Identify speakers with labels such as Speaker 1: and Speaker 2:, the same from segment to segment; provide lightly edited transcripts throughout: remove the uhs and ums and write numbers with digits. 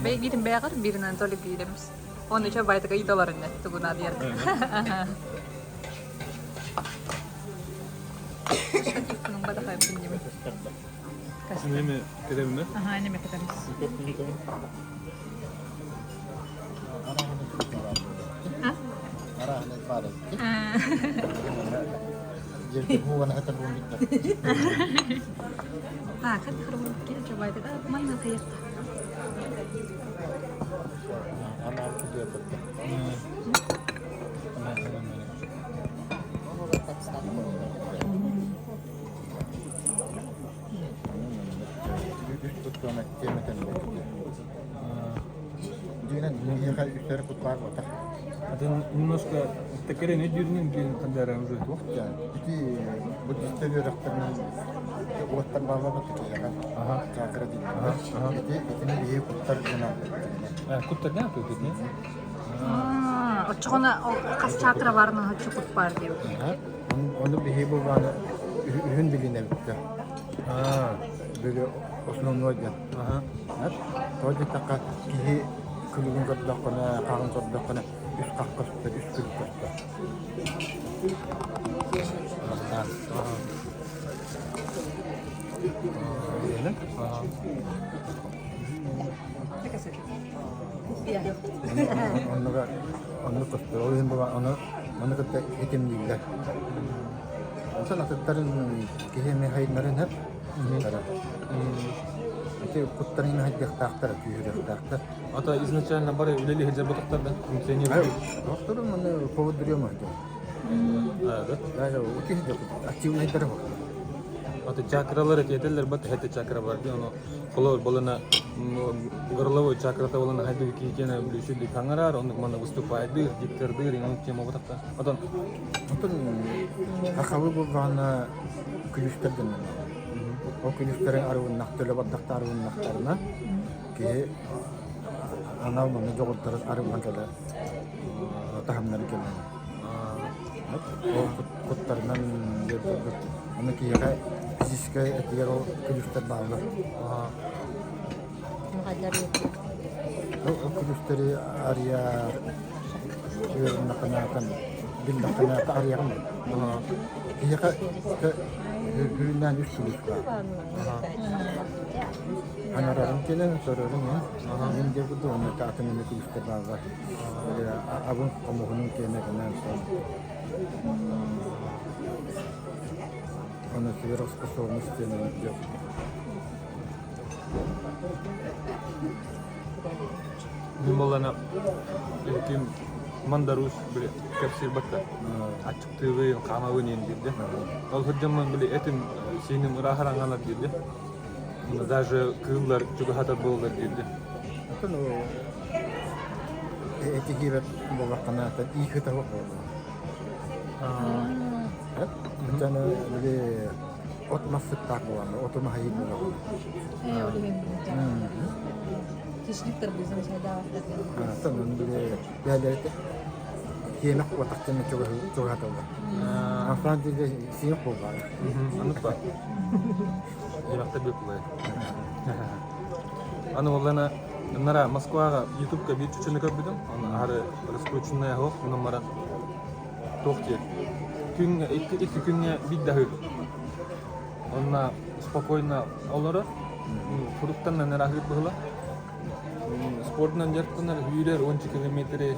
Speaker 1: Биирин бэйэҕэр, биирин Анатолий бииримс. Он еще байтыга идоларын тугуна диэр.
Speaker 2: Неме кедемме?
Speaker 1: Ага, неме кедемис.
Speaker 2: Это немножко такая дюрнин блин хандара уже.
Speaker 3: Ити буддистар үөрэхтэринэн уоттар бааллар
Speaker 2: Ага.
Speaker 3: чакра дииллэр. Ити итини биһи куттар гынан
Speaker 2: Куттар да тут не?
Speaker 1: Оччоҕуна хас чакра баарынан оччо кут баар диэбит.
Speaker 3: Ону биһи бу бааны үһүн билинэбиттэр. Били основной диэн. Тоҕо диэтэххэ киһи күлүгүн көрдөххүнэ, хаҕын көрдөххүнэ үс хах көстөр, үс күлүк көстөр. Оннуга оннук көстөр. Ол иһин була ону ону кытта этимнииллэр. Онтон атыттарын киһи эмиэ хайыннарын сөп. Ити куттарын эмиэ хайдыахтаахтар, күүһүрүөхтээхтэр.
Speaker 2: А то изначально бары үлэлии сылдьар ботуктар да функционируют.
Speaker 3: Докторум оны поводырем это.
Speaker 2: А, да?
Speaker 3: Даже ути активныйдары бар.
Speaker 2: А то чакралар эти этеллер бат хете чакра бар ди ону холор болана горловой чакрата болана хайды киһитиэнэ үлүсү таҥарар оннук манна выступайдыр диктордыр инон тема ботакта отон
Speaker 3: Онтон сахалыы буоллаҕына күлүүстэр дэнэллэр. Ол күлүүстэрин арылыннах төлө бардахта арылыннахтарына киһи анал манна дьоҕурдарын арыллан кэлэр таһымнары кэлэр. Ол куттарынан диэбит аны киһиэхэ физическэй этигэр ол күлүүстэр бааллар. Ол күлүүстэри арыйар үөрэннэххинэ биллэххинэ арыйаҕын. Киһиэхэ үрүннээн үс күлүүс баар. Анарарын кэлэн сорорун мин диэн курдук онно атын эмэ күлүүстэр бааллар. Абын хомуһунун киэнэ гынан Оны сверхспособность диэн диэн.
Speaker 2: Мин буоллана ким мандарус били кэпсиир батта аччыктыыбын хаамабын иэн диирде ол сылдьаммын били этим сииним ырааһыраҥалар диирде даже кыыллар чугаһатар буоллар диирде
Speaker 3: Оттон эти киирэр буоллаххына иихи таһы буолла. Өтөн били от мас сыттаах буолан оту маһы буолан.
Speaker 1: Ээ, ол иһин Кишниктер бизм сайдаабаттар.
Speaker 3: Оттон били бээлэрите киэмэх уотахтан чугаһаталлар. Анфан диде сиэх буолбаар.
Speaker 2: Аннык ба. Жемакта бүк булай. Аны оллана Нара Москваҕа Ютубка биир чучуну көрбүтүм. Оны аһары раскрученная оһох, онон баран туох диир. Күҥҥэ икки күҥҥэ биир да аһыыр. Онно спокойно олорор. Фруктанан эрэ аһыыр быһыла. Спордунан дьарыктанар, үүрэр 10 километри.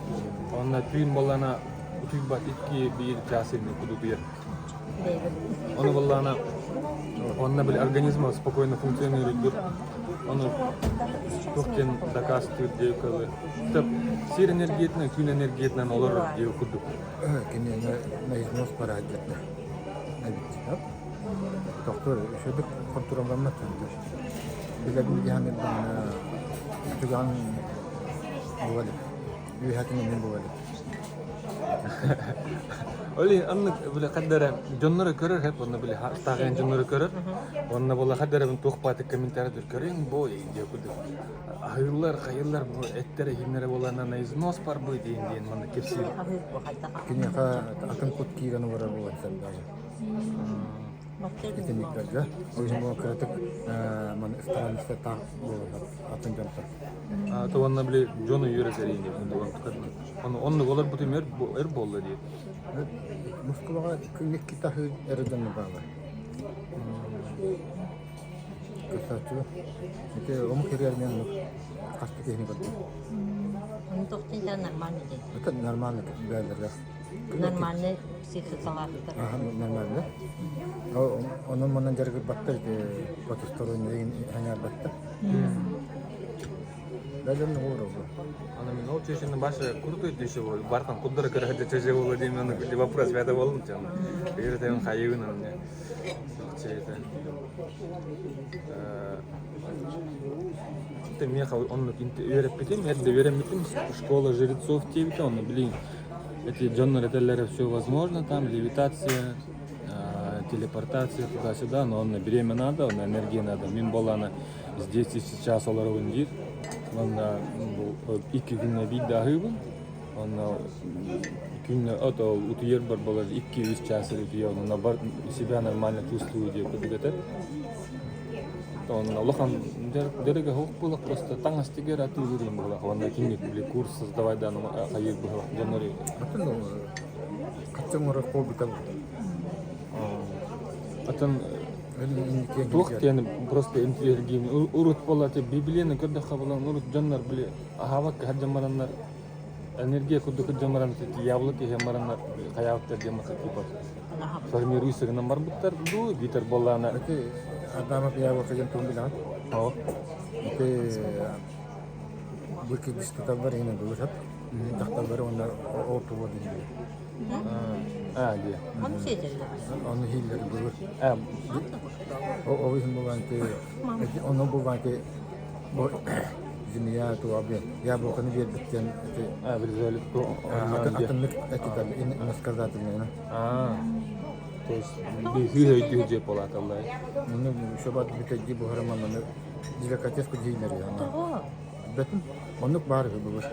Speaker 2: Онно түүн буоллаҕына утуйбат 2-1 час иннин курдук утуйар. Ону буоллаҕына онно били организма спокойно функционирует. Ону туох диэн дакаастыыр диэки сир энергиятынан, күн энергиятынан олорор диэки курдук.
Speaker 3: Кинини на износ пора диэтэ. Эбит. Доктор үчүгдүк хонтуруолламмат сылдьар. Билэбин диһан даҕаны түгэҕин була илик. Үөһэтин эмиэ була илик.
Speaker 2: Ол иһин аннык били хаддара дьоннору көрөр хэп онно били таҕайан дьоннору көрөр. Онно була хаддарабын туох баатык комментарийдыр көрүҥ бу диye курдук. Аһыыллар, хайыллар бу эттэрэ иһиннэрэ буоланна на износ барбы диэн диэн манна кэпсиир.
Speaker 3: Киниэхэ атын кут киирэн олорор буолан даже. Итинниктэргэ. Ол иһин бу кыратык маны странница таах буолаллар атын дьонтон.
Speaker 2: То уонна били дьону үөрэтэр Ону оннук олорбутум өр өр буолла дии.
Speaker 3: Москваҕа күҥҥэ иккитэ аһыы эрэ дьоно бааллар. Көрсөөччүбүн. Ити омук иһигэр мен хаста киһини көрдүм.
Speaker 4: Ону тохтун нормально дии.
Speaker 3: Это нормально бээлэргэ.
Speaker 4: Нормальный психикалаахтар.
Speaker 3: Аха, нормально. Онон манан дьарыгырбаттар ити потусторонний сэҥээрбэттэр. Бэлэмни ууруллар.
Speaker 2: Аны мин ол чечени башы крутой деше бол бартан куддара көрө чече боло дейм аны вопрос бята болдум чан. Эгер тем хайыбын аны. Чече. Ты меха оннук үөрэппитим, эрдэ үөрэммитим школа жрецов диэбитэ, онно блин, эти дьоннор этэллэрэ все возможно, там левитация, телепортация туда-сюда, но онно время надо, онно энергия надо. Мин буоллаҕына здесь и сейчас олоробун диир. Онно бу икки күҥҥэ биирдэ аһыыбын. Онно күҥҥэ ото утуйар буолар 2-3 час утуйабын. Онно бар себя нормально чувствую диye курдук этэр. Онно улахан дьарыга суох буолар просто таҥас тигэр атыылыыр диэн быһыылаах. Уонна киник били курс создавай да хайыыр быһыылаах дьоннор
Speaker 3: Атын хаччы оҥорор буолбута
Speaker 2: Атын туох диэн просто интириэһиргиин урут буолла Библияны көрдөххө булан урут дьоннор били аһаабакка сылдьан бараннар энергия курдук сылдьан баран яблоко иһэн бараннар хайаабыттар диэн маса типа формируйся гынан барбыттар дуу биитэр буоллаҕына
Speaker 3: Ити Адамов яблоко диэн тугун билэҕин?
Speaker 2: Оо.
Speaker 3: Ити выкидыш туталлар иһинэн былыр дьахталлары уонна ол тугу дииллэр.
Speaker 2: Аа дии.
Speaker 4: Ону сиэтэллэр.
Speaker 3: Ону иһиллэр былыр.
Speaker 2: Аа
Speaker 3: Ол иһин булан ити ону булан ити бу змея туга яблоканы биэрбиттэн ити
Speaker 2: аа вырезали
Speaker 3: атыннык этитэр иносказательный.
Speaker 2: Аа то есть биһи өйдүү диэп буолааталлар.
Speaker 3: Ну, еще бат бүтэйди буһарым аны деликатес кудиинер
Speaker 4: Тоҕо?
Speaker 3: Бэтин оннук баар үһү былыр.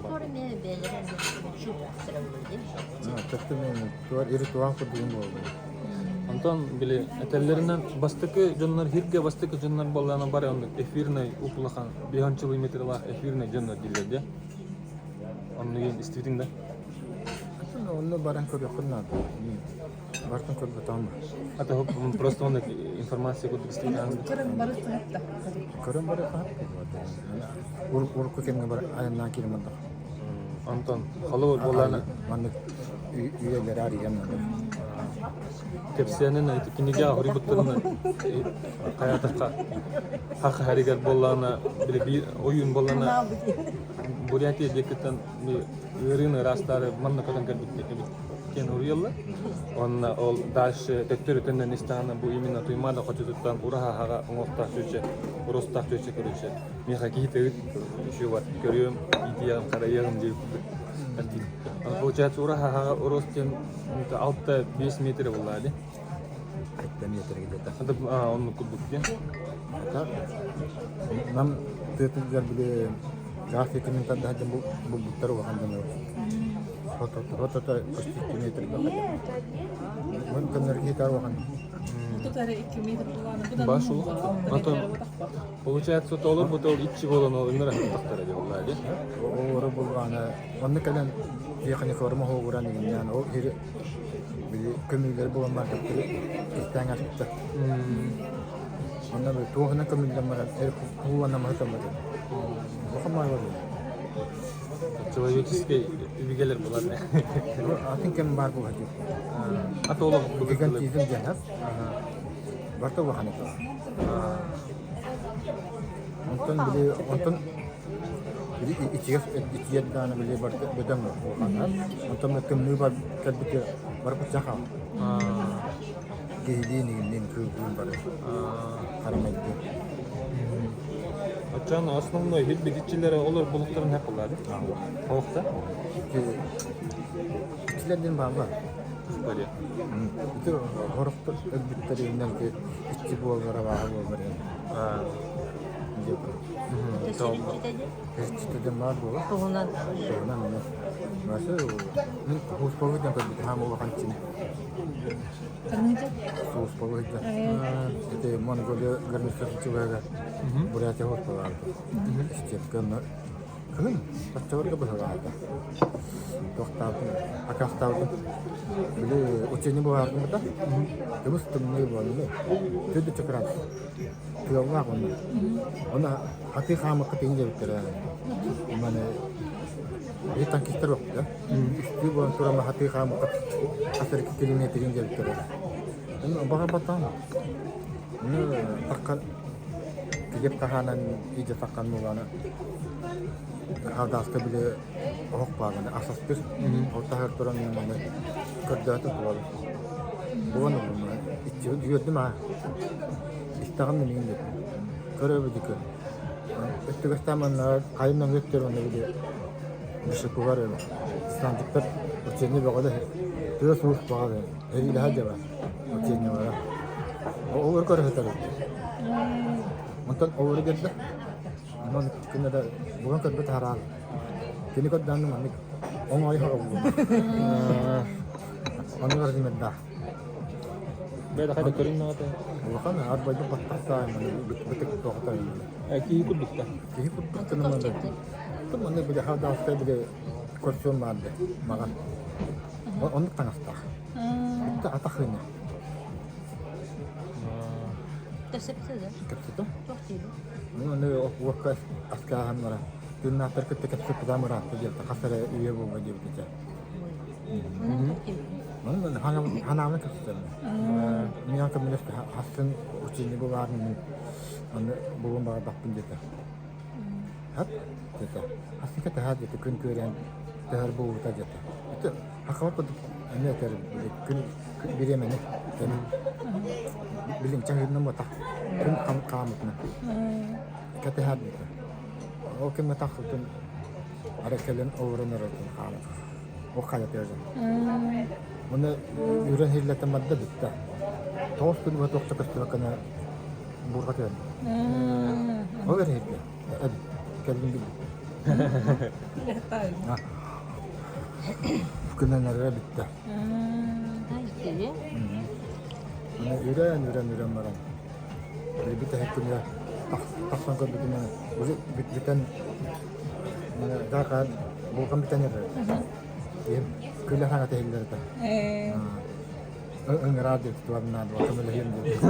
Speaker 4: Скоро мен бээлэрин
Speaker 3: Тахты мен туар ритуал курдугун буолду.
Speaker 2: Антон били этэллэринэн бастакы дьоннор хиргэ бастакы дьоннор буоллаҕына бары оннук эфирный уп-улахан биһанчылыы метрлаах эфирный дьоннор дииллэр дии. Оннугун истибитиҥ да?
Speaker 3: Атын онно баран көрүөххүн наада. Бартын көрбөтөҕүм.
Speaker 2: А то просто оннук информация курдук истибитиҥ.
Speaker 1: Көрөн бары туһатта.
Speaker 3: Көрөн бары туһатта. Урукку кэмҥэ бар айаннаан киирэн бардах.
Speaker 2: Антон, холобур буоллаҕына
Speaker 3: Маннык үйэлэри арыйан
Speaker 2: кэпсээнин ити кинигэ хоруйбуттарынан хайаатахха хах харигар буоллаҕына били биир ойуун буоллаҕына Бурятия диэкиттэн ыарыыны ыраастаары манна көтөн кэлбит эбит диэн уруйаллар. Уонна ол дальше төттөрү төннөн истэҕинэ бу именно Туймаада хочотуттан ураһа аһаҕа уҥуохтаах чүөчэ, урустаах чүөчэ короче миэхэ киһи тыгыт еще вот көрүөм, иитиэҕим, харайыаҕым диир курдук этии. Получается ураһа аһаҕа урус диэн 6-5 метр буоллаа дии.
Speaker 3: 7 метр где-то.
Speaker 2: Это оннук курдук диэн.
Speaker 3: Это нам тыатыгар били газ ситимин тардаһа булбуттар улахан дьону. Фото почти 2 метр Мын көннөргө тар улахан.
Speaker 1: Тут эрэ 2 метр булааны бу да
Speaker 2: Баш улахан. Антон получается толор бу тол иччи болон ол ыныр ахтахтара дии боллаа дии.
Speaker 3: Оору булгааны онну кэлэн техникаларым оһугуран игиннээн ол иһири били көмүүлэри булан барбыттары кистээн аспыттар. Онно туохунан көмүллэн баран эр кууланамаһы томмот. Улахан маай бар.
Speaker 2: Человеческий үбүгэлэр булар.
Speaker 3: Атын кэм баар буолар дии.
Speaker 2: Ата олох
Speaker 3: Гигантизм диэн барта улахан этэ. Онтон били онтон били ичигэс итиэр дааны били барта бөдөҥ улахан. Онтон тымныы бар кэлбити барбычча хаал. Киһилиин иҥнин кыыллыын бары харамайдыы.
Speaker 2: Оччоон основной хилбит иччилэрэ олор булуктарын хеп буллар. Оохта.
Speaker 3: Иччилэрдин бааллар.
Speaker 2: История.
Speaker 3: Ити хорохтор өлбүттэринэн иччи буоллара бааһа буоллар. Иччитэ баар буолар.
Speaker 4: Туһунан.
Speaker 3: Туһунан эмэ. Басы мин хуспалыгынан көрбүт хаам улахан иччини. Сууспалыы сылдьан. Ити Монголия гарнизон Бурятия хуспалаабыт. Степка онно кыһын оччолорго быһылаата. Туохтаабытын, акаахтаабытын. Били учение буолаарбыта. Тымыс тымныы буолла. Төрдү чакыран. Тыаллаах онно. Онно хатыы хаамыкка тиҥ диэбиттэрэ. Маны Биһи танкистар да. Үстүү буолан туран хатыы хаамыкка хас эрэ километрин диэбиттэрэ. Оны баҕарбатаҕым. Оны таххан килиэп хаһаанан иидэ таххан буолаана хардааска били оһох баалана асастыр. Ол таһыр туран маны көрдөөтө буолан. Буолан ыллым. Иччибин үөрдүм аа. Истэҕим да миин дедим. Көрөбүдүкү. Өттүгэстээн манна хайын өттөр онно били Бишекугар десантиктар учение бөҕөлөр тыас-уус баҕа эриилэһэ дьаба учениелара. Олор көрө сытар. Онтон олору биэрдэ. Онон күнэ да буган көрбүт хараан. Кини көрдөөн маннык оҥой хоробулу. Оннугар димэрдээх.
Speaker 2: Бэйдэ хайда көрүҥ наҕата.
Speaker 3: Улахан арбайдык баттахтаай бытык тоҕотой.
Speaker 2: Киһи курдукта.
Speaker 3: Киһи курдук тыныманы. Тыманы били хардааскай били көрсүөн баарды маҕан. Оннук таҥастаах. Бүтэ атах ыына.
Speaker 4: Кэпсэппитэ да?
Speaker 3: Кэпсэтэ.
Speaker 4: Туох диибин?
Speaker 3: Ну, аны уокка аскааһан бара. Тыыннаахтар кытта кэпсэппитэ ыраатта диэбитэ. Хас эрэ үйэ буолла диэбитэ. Ханаабын кэпсэтэрим. Миэхэ көмөлөстө хассын учение баарын аны булуон баҕарбаппын диэтэ. Хат диэтэ. Хасыка таһаа диэтэ күн күөрээн төһөр буолбута диэтэ. Ити хахабар курдук эмиэ этэр күн бириэмэни кэми билим чаһыырынан буотах күн хаамытынан кэтэһэр диэтэ. Ол кэмҥэ тахсыбытын ара кэлэн олорон эрэртэн хаалар. Ол хайа тыаза. Уонна үрэн иһиллэтэн барда бүттэ. Тоҕус күн уһа туохта көстүбэккэнэ буурҕа түһэн. Ол эрэ иһирдэ. Кэллин билбит. Күнэн эрэ бүттэ. Үрэн, үрэн, үрэн баран. Билбит эһэккинэ тахсан көрбүтүнэ уже бүтэн даакаан булган бүтэн эрэр. Киһим күлэ хаҥата иһиллэр этэ. Ыҥыраа диэт туарнаан көмөлөһүөм диэт.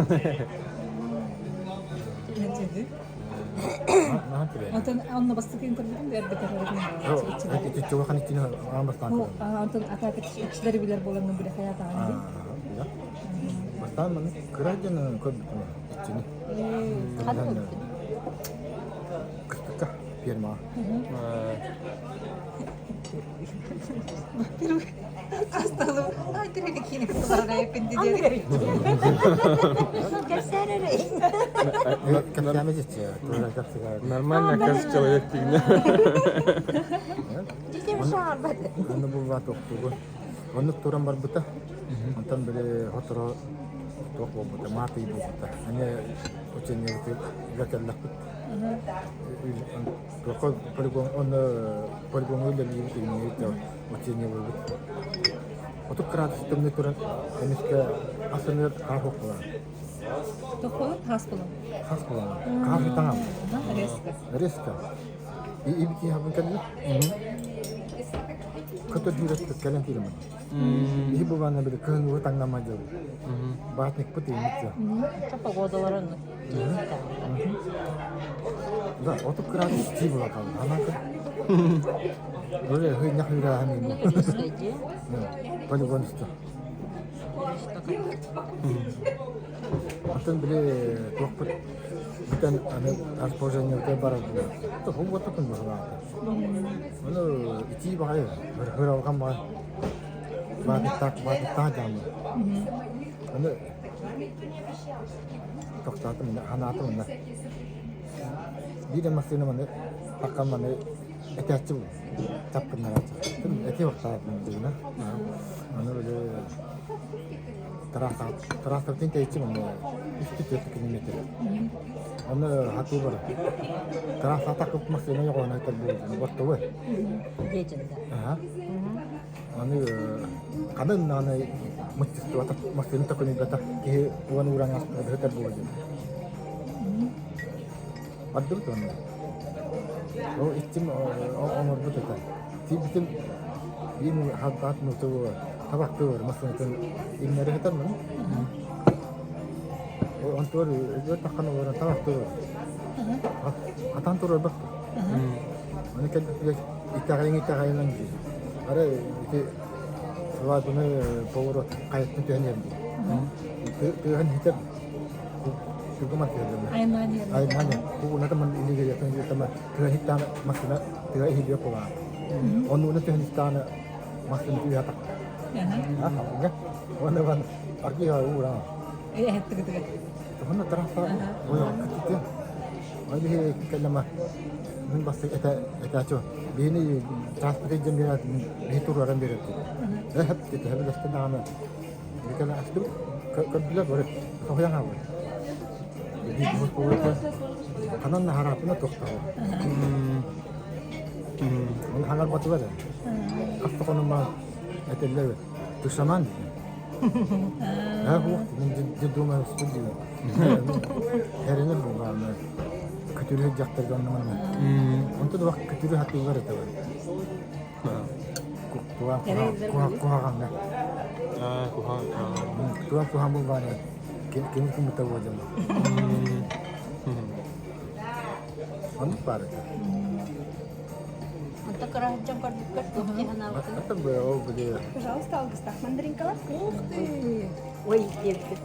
Speaker 1: Онтон онно бастакы көрбүтүм эрдэ көрөрүм.
Speaker 3: Иччи иччини аан бастаан
Speaker 1: Онтон атака иччилэри билэр буолаҥҥын билэ хайаатаҕын
Speaker 3: Бастаан маны кыра дьон көрбүтүм иччини. Кыстыкка фермаҕа.
Speaker 2: Нормально, оказывается, человек фигня.
Speaker 3: Онно булбаат охтугу. Оннук туран барбыта. Онтон били хоторо туох буолбута, маат ый буолбута. Эмиэ учениябытыгар кэллэхпит. Туохха полигон онно полигоҥҥа үлэлиибит иҥниэбит да учениябыт. 30 градус тымныы туран эмискэ ас аныыр хаар суох буолан.
Speaker 1: Тохполун хаас булан.
Speaker 3: Хаас буолан. Хаар таҥам.
Speaker 1: Резко.
Speaker 3: Резко. Ибити хабын кэллэ. Көтөр сүүрэр кэлэн киирэммин. Биһи булаана били кыһын уу таҥнама дьыл. Баатникпыт ииммит дьэ.
Speaker 4: Погодалар оннук.
Speaker 3: Да, 30 градус тии була хаалла. Анаакы. Böyle хыйнах юрааһын Полигон үстэ. Атын били туохпут бүтэн аны расположениебытыгар барарбыт. Хомуоттукун быһылаата. Ону итии баҕайы, хыралҕан баҕайы. Баатыттаах баатыттаах дьаамы. Аны тохтоотум, ханаатым онно. Биир массыына маны хакка маны этээччи бу таппыннарааччы. Эти вахтаатын дигина. Аны били трассабытын тэйиччи манна үстү километр. Оны хатыы бар. Трасса такып массыына йоҕоона этэр бортовой.
Speaker 4: Диэтин да.
Speaker 3: Ага. Аны ханан аны мыччыстыбата массыына төкүнүйбэтэх киһи уон ууран ааспыта буолуо диэн. Ардыбыт онно. Ол иччим оҥорбут этэ. Тиийбитим биир хардаат нуучча табахтыыр массыынатын иҥнэри сытар маны. Онтуор өлбөт таххан олорон табахтыыр. Атан турарбат. Аны кэлбит итэҕэйиҥ итэҕэйинэн диир. Арай ити свадьбаны поворот хайаттан түһэн иһэр дии. Тыаһын иһитэр Аймаан Кууната тыа массыына тыа иһилиэ кулаа. Оннуна түһүнүстааны массыына түһэ тахта. Уонна бан аргыа уураа. Туһунна тарафа ой кытты. Ой биһи кэллэма мин бастык этэ этээчү. Биһини транспорт дьэн биэрэ биһи туруоран биэрэр. Эһэп кете даҕаны Кэлэ астым көрдүлэр бары тоһуйан хаалбыт. Ханан наһарааппына тохтоҕо. Ол хаҥарбатылар ээ. Хас да хонумма этэллэр ты шаман Аа уох мен думаю что диэн. Эрэнэр буоллаҕына күтүрү дьахтарга онно манна. Онтон да күтүрү хатыылар этэ. Куһаҕаҥҥа.
Speaker 2: Куһаҕан.
Speaker 3: Туох куһаҕан буолбааны кини кымыта буолдум. Оннук баар этэ.
Speaker 4: Онто кыраһыдьан көрбүккэр туох дии санаабытыҥ?
Speaker 3: Это было били.
Speaker 5: Пожалуйста, алгыстаах мандаринкалар. Ух ты!
Speaker 4: Ой, диэбит.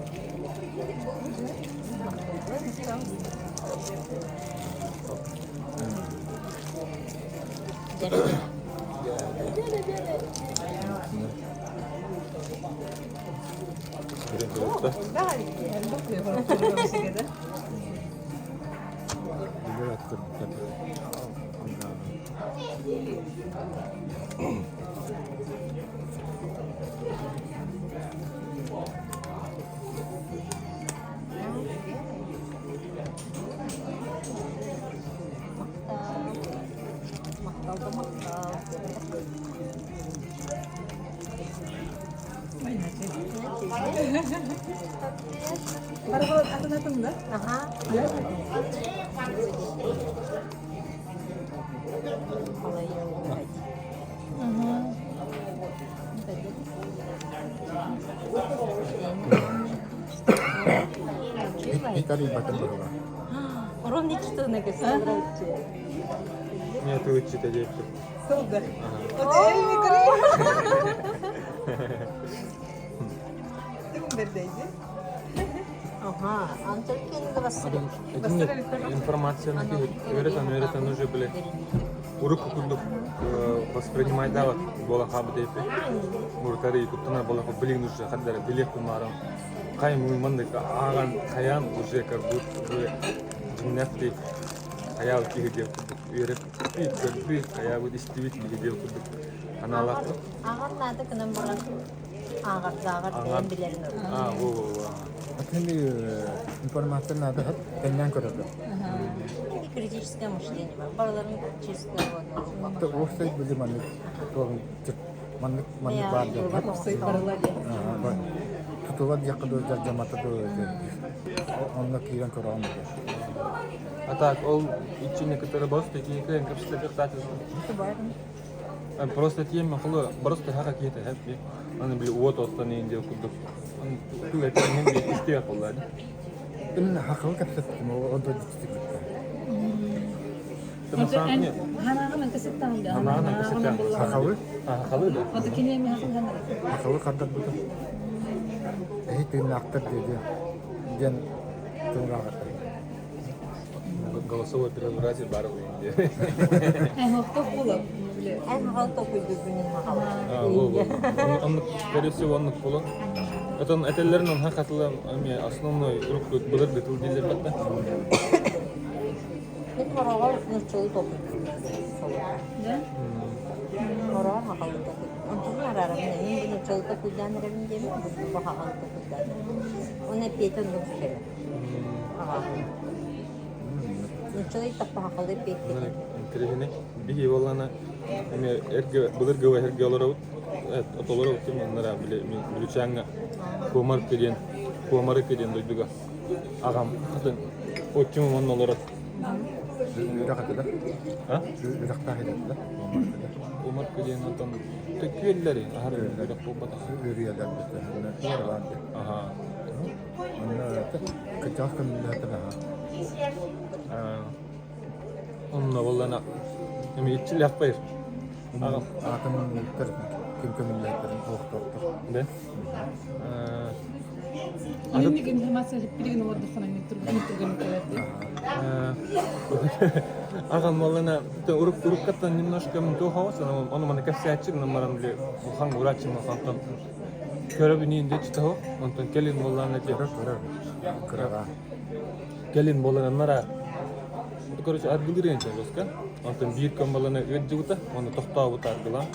Speaker 4: Махтал да махтал.
Speaker 5: Барабан атын атын да?
Speaker 4: Аха.
Speaker 3: Италия батын барыла.
Speaker 4: Орон иччитэ кестереччи.
Speaker 2: Нет, иччитэ диэппит.
Speaker 5: Сылгы. Бэрдэйди.
Speaker 4: Ага, антон кенге бассыры.
Speaker 2: Информацияны үөрэтэн үөрэтэн уже били урукку курдук воспринимать да буолан хаалбыт эппит. Урутары ютубтан буолан билигин уже хаддара билиэх кумаарым хай маннык ааҕан хайаан уже как будто бы дьиҥнээхтик хайаал киһи диэн курдук үөрэппит, көрбүт, хайаабыт, истибит киһи диэн курдук анаалаахпыт.
Speaker 4: Ааҕар наада гынан баран ааҕардааҕар бэйэм билэрин ордук.
Speaker 2: Аа, во во во.
Speaker 3: Атын информация надо кэннээн көрөргө.
Speaker 4: Критическое мышление бар. Барыларын чисто
Speaker 3: вот. Уопсай били маннык маннык маннык баар диэн.
Speaker 5: Уопсай барыла диэн.
Speaker 3: Тутула диэххэ дуу дьардьамата дуу онно киирэн көрөҕүн
Speaker 2: А так, ол иччини кытары бос такие кыайан кэпсэтэ Просто тиэмэ холо просто хака киһитэ хэп аны били уот оттон иин диэн курдук тыл этиҥин би истиэх буолла
Speaker 3: Именно хахыл кэпсэттим ол да дьиктигиттэ.
Speaker 1: Ханаҕын ыкысыттаан да.
Speaker 2: Ханаҕын ыкысыттаан.
Speaker 3: Хахалы?
Speaker 2: Хахалы да.
Speaker 1: Ото кини эми хахыл ханары.
Speaker 3: Хахалы хардарбыта. Эһи тыыннаахтар диэди диэн тыллааҕыта.
Speaker 2: Голосовой преобразие бар в Индии.
Speaker 1: Эн буолап.
Speaker 4: Эн хал токуйдугунин махала.
Speaker 2: Он, скорее всего, оннук буолан. Отон этэллэрин онха хатылан эми основной урукку былыр бытыл дииллэр батта.
Speaker 4: Мен Хороҕор нууччалыы толкуйдуур солото.
Speaker 1: Да?
Speaker 4: Хороҕор хахалыы толкуйдуур. Онтун араарабын мин бу нууччалыы толкуйдаан эрэбин диэмин, бу хахалыы толкуйдаан эрэбин. Уонна эппиэтэ оннук кэлэр. Аҕаһын. Нууччалыы таппа хахалыы эппиэттэтин.
Speaker 2: Интэриэһинэй. Биһи буоллаҕына эмиэ эргэ былыргы эргэ олоробут. Отолоробут ким оннара били Бүлүчээҥҥэ Куомарка диэн Куомарыка диэн дойдуга аҕам хатын отчим онно олорор.
Speaker 3: Үрэх этэ да?
Speaker 2: А?
Speaker 3: Үрэхтээх этэ да?
Speaker 2: Куомарка диэн онтон төккүөллэри аһары үрэх буолбатах.
Speaker 3: Үрүйэлэр баар
Speaker 2: Аха.
Speaker 3: Онно кырдьаҕас көмүллэһэтэ наһаа.
Speaker 2: Онно буоллана эми иччилээх байыр. Аҕам.
Speaker 3: Аатын ким көмүллэһэттэрин олохтоохтор.
Speaker 2: Да?
Speaker 5: Инник информация билигин олордоххуна түргэн кэлэрди.
Speaker 2: Аҕам буоллана урук уруккаттан немножко туохаҕас ону маны кэпсээччи гынан баран били улахан урааччы онтон көрөбүн иин диэччи онтон кэлин буоллаана
Speaker 3: Көрөр көрөр кыраҕа.
Speaker 2: Кэлин буоланнара короче аргылыыр эн жестко. Онтон биир күн буолана ыалдьыбыта, уонна тохтообута аргылаан.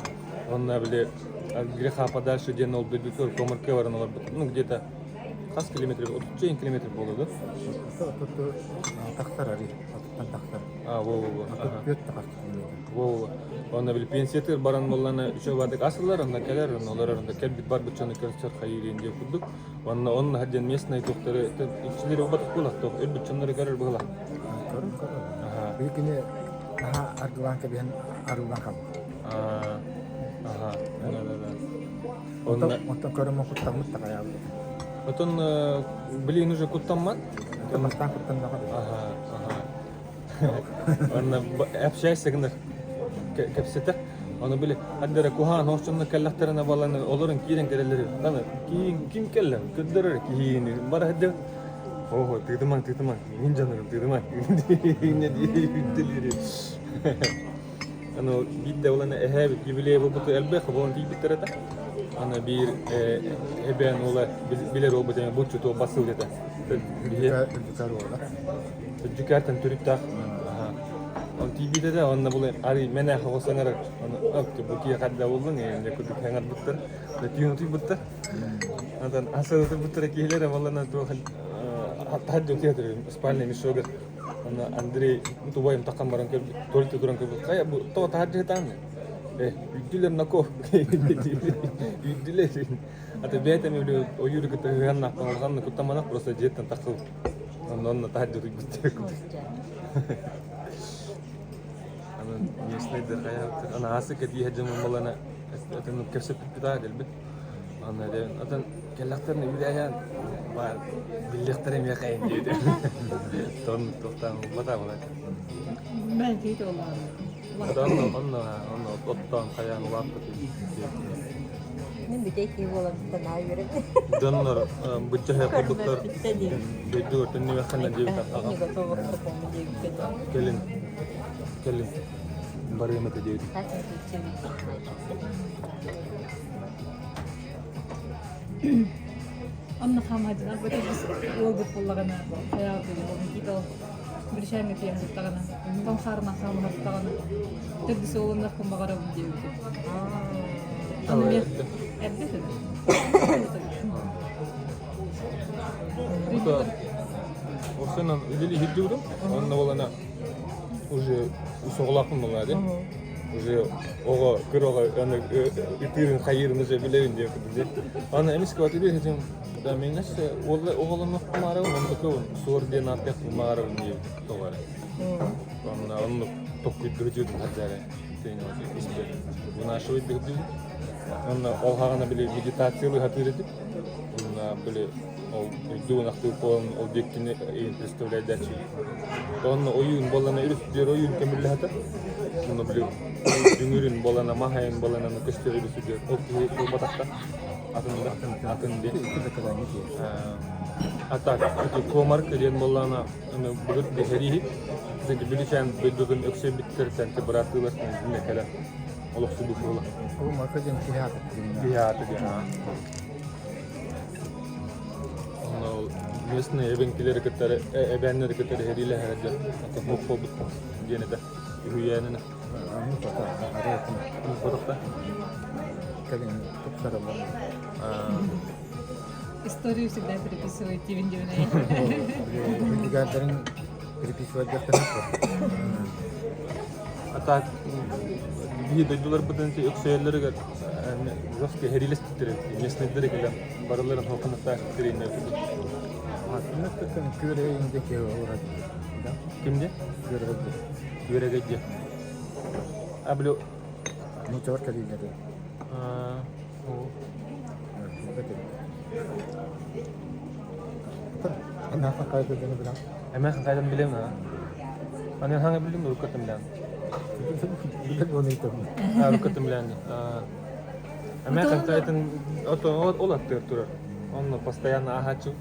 Speaker 2: Уонна били от греха подальше диэн ол дойдутугар Комарка баран олорбут. Ну где-то хас километр, 37 километр буолуо да?
Speaker 3: Отут тахсар ари, отуттан тахсар.
Speaker 2: А, во-во-во.
Speaker 3: 34 тахсар километр.
Speaker 2: Во-во. Онно били пенсиятыгар баран буоллана үчүгэй баардык асылар, онно кэлэр, онно олорор, онно кэлбит барбыт дьону көрсөр хайыырын диэн курдук. Онно онно диэн местный туохтары иччилэри убатых буолах туох өлбүт дьоннору көрөр быһыылаах.
Speaker 3: Көрөр көрөр. Били кини наһаа аргылаан кэбиһэн арыылаан хаалбыт.
Speaker 2: Аха. Да да да.
Speaker 3: Онтон онтон көрөмөн куттаммыт такайаабыт.
Speaker 2: Отон блин уже куттаммат.
Speaker 3: Бастаан куттаннаҕа.
Speaker 2: Аха, аха. Онно общайся гынар кэпсэтэр. Ону били ардара куһаан хорчунна кэллэхтэринэ баланы олорун киирэн кэлэллэр. Аны киин ким кэллэ? Көрдөрөр киһини бара сылдьар. Ого, тыытымаҥ, тыытымаҥ. Мин дьонорум тыытымаҥ. Инне диир. Аны биирдэ улана эһээбит юбилей буолбуту элбэх буолан тиийбиттэр этэ. Аны биир эбээн уола билэр уолбут эми булчуту басыл этэ.
Speaker 3: Үрдүкэр уола.
Speaker 2: Үрдүкэртэн төрүттээх. Он тиийбитэ да, онно булы арый мэнэ хоҕус саҥарар. Оны ок бу киһи хадда буллуҥ эйэнде курдук саҥарбыттар. Да түүн утуйбуттар. Онтон асылытыбыттара киһилэрэ буоллана туох таһырдьа утуйа спальный мешогар. Онно Андрей тубайым таххан баран көрбүт, туалетте туран көрбүт. Хайа бу тоҕо таһырдьа сытааммын? Э, үйдүлэр нако. Үйдүлэр. Ата бэйэтэ эмиэ ойууру кытта ыһыаннаахпын улаханнык куттамматах, просто дьиэттэн тахсыбыт. Онно онно таһырдьа утуйбут Аны местныйдар хайаабыттар. Аны аасык этииһэ дьонум буолана атын кэпсэппиппит аа кэлбит. Аны атын кэллэхтэрин үбүлээһээн баар биллиэхтэрэ эмиэ хайын диэти. Тон туохтаан булбатаа буолар.
Speaker 5: Мен кейт олаар.
Speaker 2: Онно онно онно оттоон хайаан улааппыт
Speaker 4: Мин бүтэй киһи буолабыттан аа үөрэбин.
Speaker 2: Дьоннор быччаһа курдуктар дойдугар төннүбэххинэ диэбит аҕам.
Speaker 4: Не готова к такому диэбиккэ
Speaker 2: Кэлин кэлин барыам этэ диэбит.
Speaker 5: Онно хаамаадьынан бөтөбүс уолбут буоллаҕына хайаабытыгар Никита Бүрүчээҥҥэ тиийэн сыттаҕына тоҥ хаарынан хаамыһаттаҕына төрдүс уолуннахпын баҕарабын диэбитим. Аны мен эрдэ этэ.
Speaker 2: Осынан үлели иһирдибитим. Онно буолана уже усоҕолоохпун буолла дии. Уже оҕо кыр оҕо аны ытыырын хайыырын уже билэбин диye курдук. Аны эмискэ вот үбү этим да мен несе оҕолоннохпун маарабын оннук суор диэн ааттаахпын маарабын диэбит тоҕо эрэ. Онно оннук токкуйдуһутуутун хаддары испер вынашивать дыгдыбын. Онно ол хаҕана били медитациялыы хатыыр этим. Онно били ол өйдүү ынахтыы буолан ол диэккини представляйдааччы. Онно ойуун буолана үрүс диэр ойуун көмүллэһэтэ. Онно били дүҥүрүн буолана маһайын буолана көстөр үрүс диэр ол киһи буолбатахта атын да атын диэн. А так, ити комарка диэн буоллаҕына былыр дэһэрииһик Бүлүчээн дойдутун өксөйбүттэртэн бырааттыылар дьиҥэ кэлэн олохсуйбут буола.
Speaker 3: Комарка диэн киһи аата
Speaker 2: Киһи аата диэн. Онно ол Местные эбэҥкилэри кытары, эбээннэри кытары сэриилэһэрэ дьэ, оттон суох буолбут диэн этэ. Үһүйээнинэ.
Speaker 3: Аны тота арыатын
Speaker 2: Ботохта.
Speaker 3: кэлин тупсарыллар.
Speaker 5: Историю всегда переписывает Тивин Дивиней.
Speaker 3: Күндүгээрдэрин переписывать диэхтэрин
Speaker 2: А так биһи дойдуларбытын өксөйөллөрүгэр жестко сэриилэспиттэр местныйдары кэлэн барыларын холкунаттаах тириннэр
Speaker 3: Күннэттэн күөрэгэй диэки олорор. Да?
Speaker 2: Ким де?
Speaker 3: Күөрэгэй.
Speaker 2: Күөрэгэй диэ. А били
Speaker 3: Нууччалар кэлиилэри. Эмээхсин хайда дьону билэн.
Speaker 2: Эмээхсин хайдан билем аа. Аны хаҥа билим уруккатын билэн.
Speaker 3: Билер оны ыйтабын.
Speaker 2: Аа уруккатын билэн. Эмээхсин хайдан ото ол аттыгар турар. Онно постоянно аһааччы.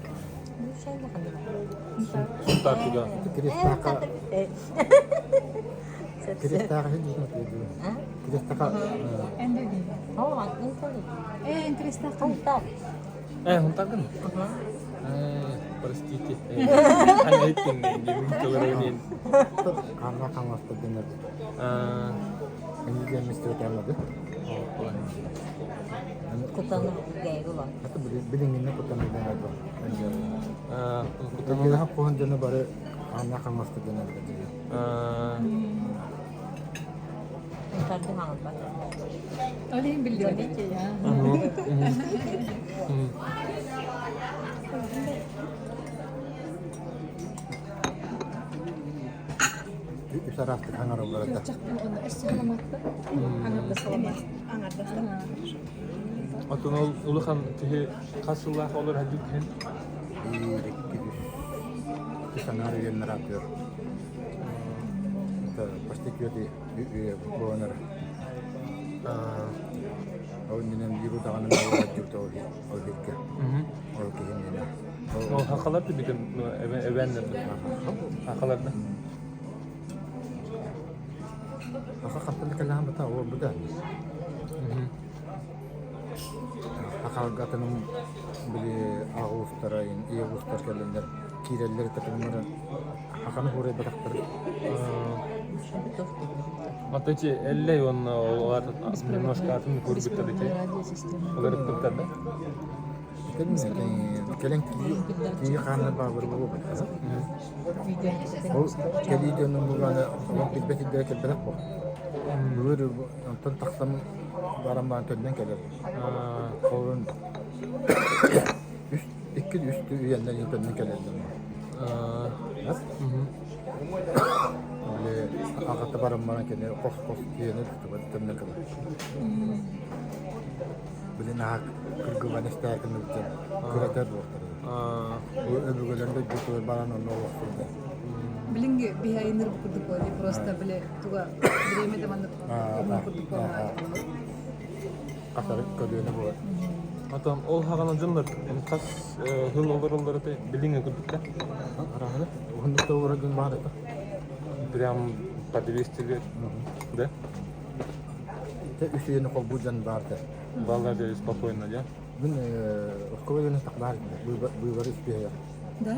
Speaker 2: Сунтаар туда.
Speaker 3: Киристаха Киристаха Киристаха
Speaker 5: Э, интересно.
Speaker 2: Э, хунтаргын? Э, простите. Аны айттың мен
Speaker 3: Ханна хаҥаста дэнэр. Энигэ мистер
Speaker 4: Кутаны гайгула.
Speaker 3: Билиҥҥинне кутаны дэнэр. Кутаны куһун дьоно бары ханна хаҥаста дэнэр.
Speaker 4: Тарды маҥалбат.
Speaker 5: Ол иһин биллибэт.
Speaker 3: Үс араастык хаҥараллар этэ.
Speaker 2: Оттон ол улахан киһи хас сыллаах олор сылдьыбыт киһин?
Speaker 3: Биир, икки, үс. Үс аҥаар үйэннэр аатыгар. Это почти түөрт үйэ буолан Ол иннинэн биир удаҕаны олордубут ол ол иһиккэ. Ол киһи иннинэ.
Speaker 2: Ол хахалар да бүтүн эбээннэр хахалар да.
Speaker 3: Хаха хаттан кэлэһэн бата олорбута. Хахалгатыным били аҕа уустара, ийэ уустар кэлэннэр киирэллэр этэ хаханы хуурайбатахтар.
Speaker 2: Вот эти Эллей, он немножко атын көрбүттэр ити. Уларыппыттар да?
Speaker 3: Кэлэн кии хааннар баабыр буолбут. Ол кэлии дьонун булааны олох билбэт ирдэрэ кэлбэтэх буол. Былыр онтон тахсан баран баран төннөн кэлэр. Холун үс икки үс үйэннэр төннөн кэлэллэр. Били аҕата баран баран кини хос-хос киэнэ түстүбэт төннөн кэлэр. Били наһаа кыргыллан истээкин ылдьан кыратар буолтар. Өбүгэлэрин дойдутугар баран онно олохсуйда.
Speaker 5: Билиҥҥи биһи айыныр курдук буолар просто били туга время да маннык уһун курдук буолла.
Speaker 3: Хатарык көлүөнэ буолар.
Speaker 2: Атам ол хаҕана дьоннор хас хыл олороллор этэй билиҥҥи курдук да?
Speaker 3: Араһаны уһуннук да олорор дьон баар этэ.
Speaker 2: Прям по 200 лет, да?
Speaker 3: Үс үйэни холбуур дьон баар да.
Speaker 2: Баллар спокойно, да?
Speaker 3: Мин оскуола үөрэнэ баар быыбары испиэһэ.
Speaker 5: Да.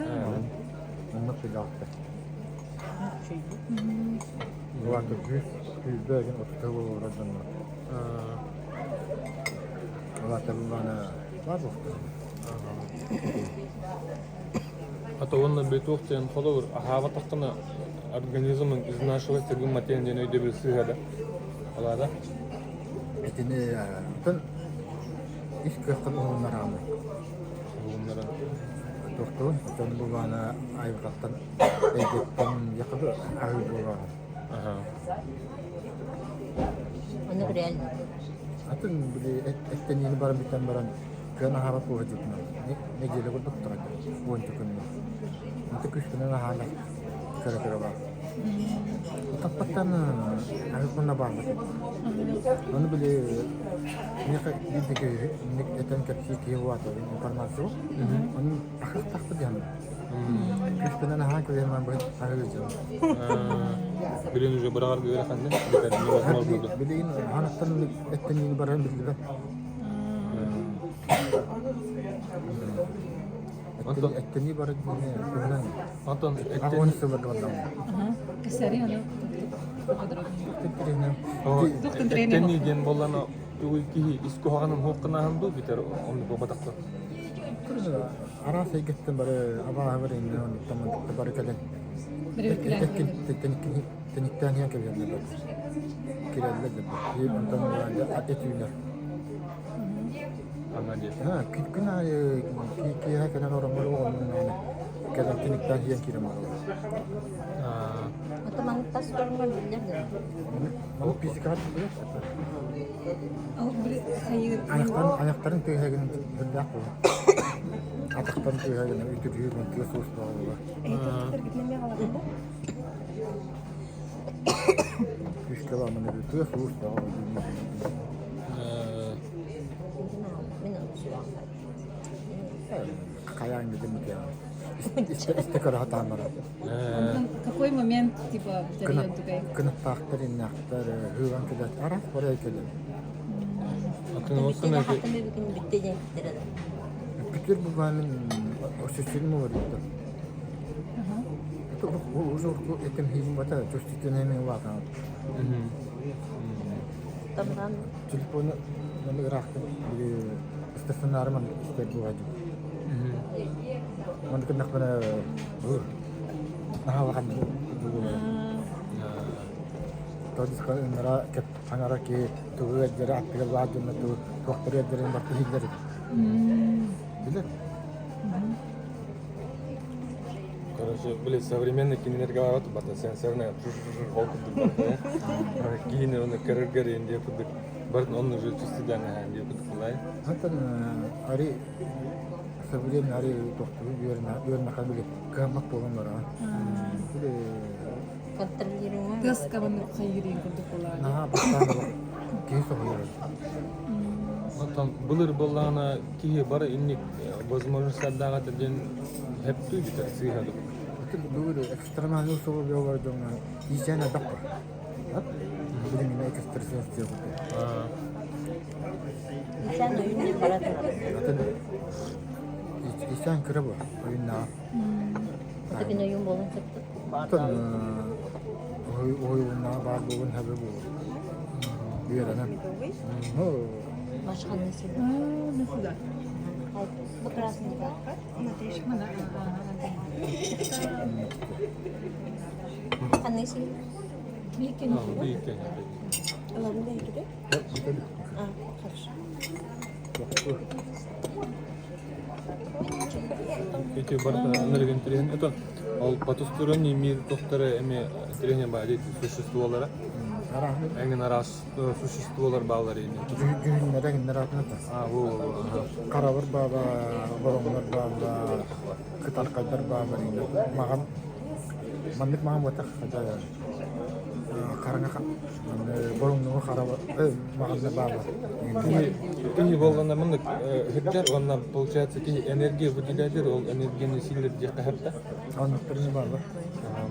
Speaker 3: Оннук билэҕиттэр. Улаата күүс күүрбэ эгин отута олорор дьоннор. Улаата буллаана баар буолуохтаах.
Speaker 2: А то уонна бетуох диэн холобур аһаабатаххына организмын изнашивать гымматыан диэн өйдөбүл сыыһа да алаада
Speaker 3: Итини оттон ис кыаххын уһуннараҕын.
Speaker 2: Уһуннаран.
Speaker 3: Туохтуун оттон булаана айылҕаттан эйгэттэн якобы аһыы буолаҕын.
Speaker 2: Аха.
Speaker 4: Ону реально.
Speaker 3: Атын били эттэниини баран бүтэн баран кыан аһаабат буола дьутунан неделя курдук турар уонча күннэ. Онто күспүнэн аһаана кыра-кыра баар. Таппаттан аһыппына баарбыт. Ону били миэхэ биирдэ киһи этэн кэпсии киһи буолаата информация. Ону ахыахтаахпыт диэн. Күспүнэн аһаан кэлиэн быһын аһыы дьон.
Speaker 2: Билин уже быраҕарга ыараханны невозможно.
Speaker 3: Билигин ханыттан эттениини баран биллибэт.
Speaker 2: Онтон
Speaker 3: Эттэнии бары туһунан
Speaker 2: Онтон
Speaker 3: Аҕыс сылларга бардаҕым.
Speaker 5: Кэсэри аны
Speaker 2: Эттэнии диэн буоллана тугуй киһи ис куһаҕанын хуохханааһын дуу бүтэр оннук буолбатахпын.
Speaker 3: Араас эйгэттэн бары абааһы бар иннэ оннуктан бары кэлэн тэниктээн иһэн кэбиһэллэр кирэллэр да онтон эт үүнэр.
Speaker 2: Ана диэн.
Speaker 3: Күн аайы киэһэ кэлэн ороммор оҕонньон кэлэн тиниктээн иһэн киирэн бараллар.
Speaker 4: Ото маннык тас көрүҥэр биллэр да.
Speaker 3: Ол физикаҕа Айахтарын айахтарын тыаһа гынан үрдээх буолар. Атахтарын тыаһа гынан үтүрүйүү гынан тыас уус буолар. Күүскэ ламаны тыас уус буолар.
Speaker 4: Мин onu сүрэхпэр.
Speaker 3: Хайаан гидиммит Истэ көрө сатаан баран.
Speaker 5: Какой момент типа бүтэрийэн тугай?
Speaker 3: Кынаттаахтар, иннээхтэр, ыылан кэлэр. Араас бары кэлэр.
Speaker 4: Бүттэ хаттым бүгүн бүттэ диэн бүтэрэ да.
Speaker 3: Бүтэр буквально ощущение уларыйда. Это уже этим хийм бата чувствительными улаатан.
Speaker 4: Тамран
Speaker 3: Телефону маны ыраахтан стационары маны истэр буолаадьым. Маны кыннахпына наһаа Тодиска ыннара кеп хаҥара ки тугу эрдэрэ аттыгар баар дьонно тугу туохтары эрдэрин барты иһиллэр билэр
Speaker 2: Короче, были современный кинилерге барат бата сенсорная ол курдук барда киһини оны көрөргөр инде курдук барын он уже чувствует диye курдук булай.
Speaker 3: Антон ари современный ари тохтуу үөрнэ били кыаммат буолан баран. Били
Speaker 4: контролируемый.
Speaker 5: Тыас кабаны хайырыын курдук буолаа.
Speaker 3: наһаа бастаан киһи соһуйар.
Speaker 2: Оттон былыр буоллаҕына киһи бары инник возможностьтардаах этэ диэн хэптүү бүтэр сыыһа дук.
Speaker 3: Бүгүн экстремальный условия бар дьоҥҥо иисээн элбэх бар. Билиҥҥи экстрасенс диэбит.
Speaker 4: Иисээн ойун диэн бара турар.
Speaker 3: Атын иисээн кыра буо ойуннааҕа.
Speaker 4: Ата күн ойун буолан сөптө.
Speaker 3: Атын уһуйуннааҕа баар буолун сөбө буолуо. Үөрэнэн. Ну,
Speaker 4: Башканы сюда.
Speaker 5: Ну сюда.
Speaker 4: Бу красный Ханны син?
Speaker 5: Бииккен.
Speaker 2: Бииккен.
Speaker 4: А, хорошо.
Speaker 2: Эти барыта ынырык интэриэһин это ол потусторонний мир тохтары эми интэриэһин баар существолара эҥин араас существолар баалар ини
Speaker 3: Дьүһүннэрэ гиннэр атына та.
Speaker 2: А, во во
Speaker 3: Карабыр баба, бороҥнор баба, кытархайдар баба маҕан маннык маҕан буотах хараҥа боруҥнугу хараба маҕанна баба
Speaker 2: Киһи киһи буоллана маннык сылдьар уонна получается киһи энергия выделяет ол энергияны сиилэр диэххэ сөп
Speaker 3: Оннуктарыны баба.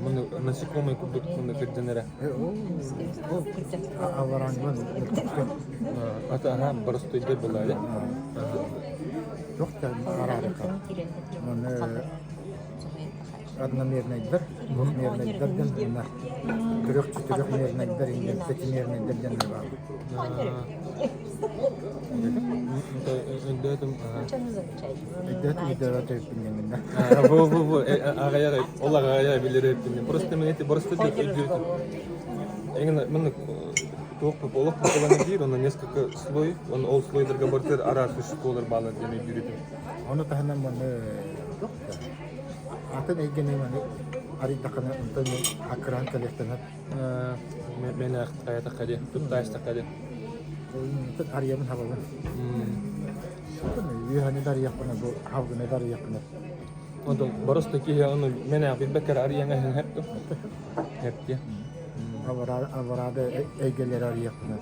Speaker 2: Маны насекомый курдук маны кырдьан
Speaker 3: Аллараанган
Speaker 2: Ата аха боростуйдар буолаары.
Speaker 3: Туох да араарыка. Маны одномернайдар, двухмернайдар диэн мына трех четырехмернайдар или пятимернайдар диэн баар.
Speaker 2: Өйдөөтүм.
Speaker 3: Өйдөөтүм өйдөөтүм өйдөөтүм.
Speaker 2: Во во во аҕайар ол аҕайар билэр өйдүүм. Просто мен эти просто өйдүүтүм. Эҥин мын туох олох буолан диир, онно несколько слой, он ол слойдарга бартыр араас существолар баалар диэн өйдүүрүтүм.
Speaker 3: Ону таһынан маны атын эйгэни маны арыйдаххына онтон аккыраан кэлиэхтэнэр.
Speaker 2: Мен хайатахха диэ, туттаастахха диэ.
Speaker 3: Онтон арыйабын хабабын. Үөһэни да арыйахпына, бу хабгыны да арыйахпына.
Speaker 2: Онтон просто киһи ону мен билбэккэр арыйаҥа хэпту. Хэптиэ.
Speaker 3: Аллараада эйгэлэри арыйахпына.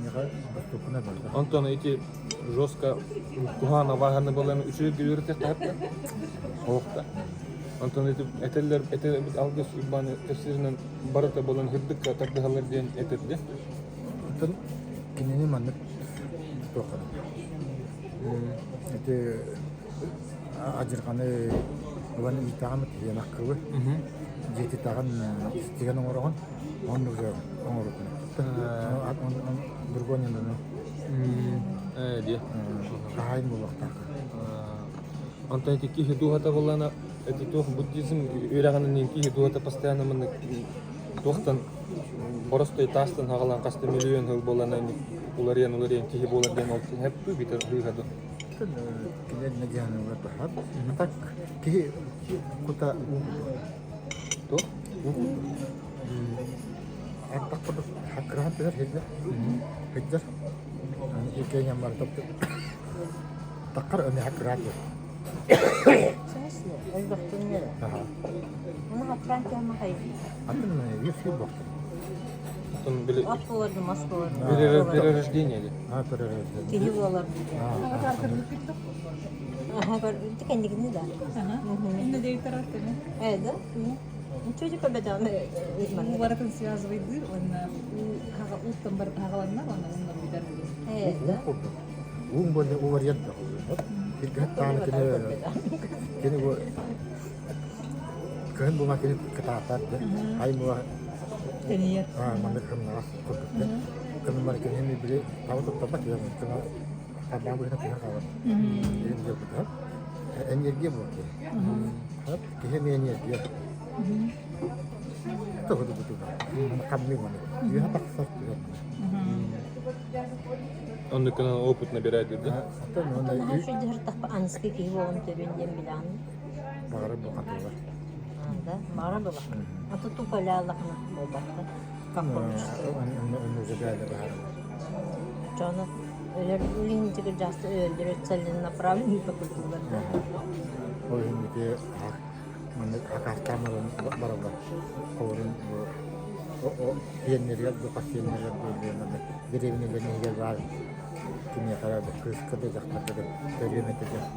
Speaker 3: Миэхэ доступна барда.
Speaker 2: Онтон ити жестко куһаана бааһаны балан үчүгэй үөрэтиэххэ хэптэ. Оһохта. Онтон ити этэллэр этэ алгыс Уйбааны кэпсииринэн барыта болон хырдыкка тардыһаллар диэн этэрдэ.
Speaker 3: Оттон кинини маннык туоххана. Ити Адьырҕаны ылан иитэҕин тиһиэнэх кылы дьиэтитэҕин истигэн оҥороҕун оннук же оҥорукун другой ньыманы
Speaker 2: дии
Speaker 3: хаһаайын буолуохтаах
Speaker 2: Онтон ити киһи дууһата буоллаҕына ити туох буддизм үөрэҕинэн киһи дууһата постоянно маннык туохтан боростой таастан хаҕалаан хаста миллион сыл буоллаҕына уларыйан уларыйан киһи буолар диэн ол хэппи битэр быыһа дуо
Speaker 3: Кини надианылар баһар. А так киһи кута уу
Speaker 2: Туох?
Speaker 3: Уу Ардах курдук хаккыраһан түһэр сылдьар. Сылдьар. Иккиэн бар Таккар өне хаккыраат
Speaker 4: Смысле? Элбэхтиннэр. Оны хаппаан кэһэмэ хайыы.
Speaker 3: Атын үс бохтун.
Speaker 2: Оттон били
Speaker 4: От буолар да мас буолар.
Speaker 2: перерождение или?
Speaker 3: А, перерождение.
Speaker 4: Киһи буолар. Аха, кэннигини да.
Speaker 5: Инна директора тэми.
Speaker 4: Э, да? Чөжү көбөтөм.
Speaker 5: Уу барытын связывайдыр, уонна уу ууттан барыта хагаланнар, уонна ууннар уйдар билин.
Speaker 4: Э, да?
Speaker 3: Уун буолла уарыйар да. Иргат тааны кини кини бу кыһын бума кини кытаатар да. Ай була
Speaker 5: Тэнийэр.
Speaker 3: А, маннык кымнаҕас курдук да. Кымнар кини били таба туттарбат я кына табаа быһына түһэн хаалар. Диэн диэбитэ. Энергия буолар киһи. Киһи эмиэ энергия. Тоҕо буту хамныы маны. Үөһэ тахсар түһэр.
Speaker 2: Оннук гынан опыт набирает да?
Speaker 4: Наһаа үчүгэй дьаһартахпа аныскы киһи буолан төрүн диэн билэҕин.
Speaker 3: Баҕара бу хатылар.
Speaker 4: Да, баҕара була. А то тупо ляалахна буолбатта. Как получится.
Speaker 3: Онну уже бәле баҕара.
Speaker 4: Чону өлөр үлүнчүгү жаста өлдөрө целенаправленно токулдулар да.
Speaker 3: Ол иһин ити маннык акаастаамаларын бараллар. Холорун сиэннэригэр бу хас сиэннэригэр буолуо дэриэбинэлэрин иһигэр баар кимиэхэ эрэ кыыска да дьахтарга да төрүөм этэ диэн.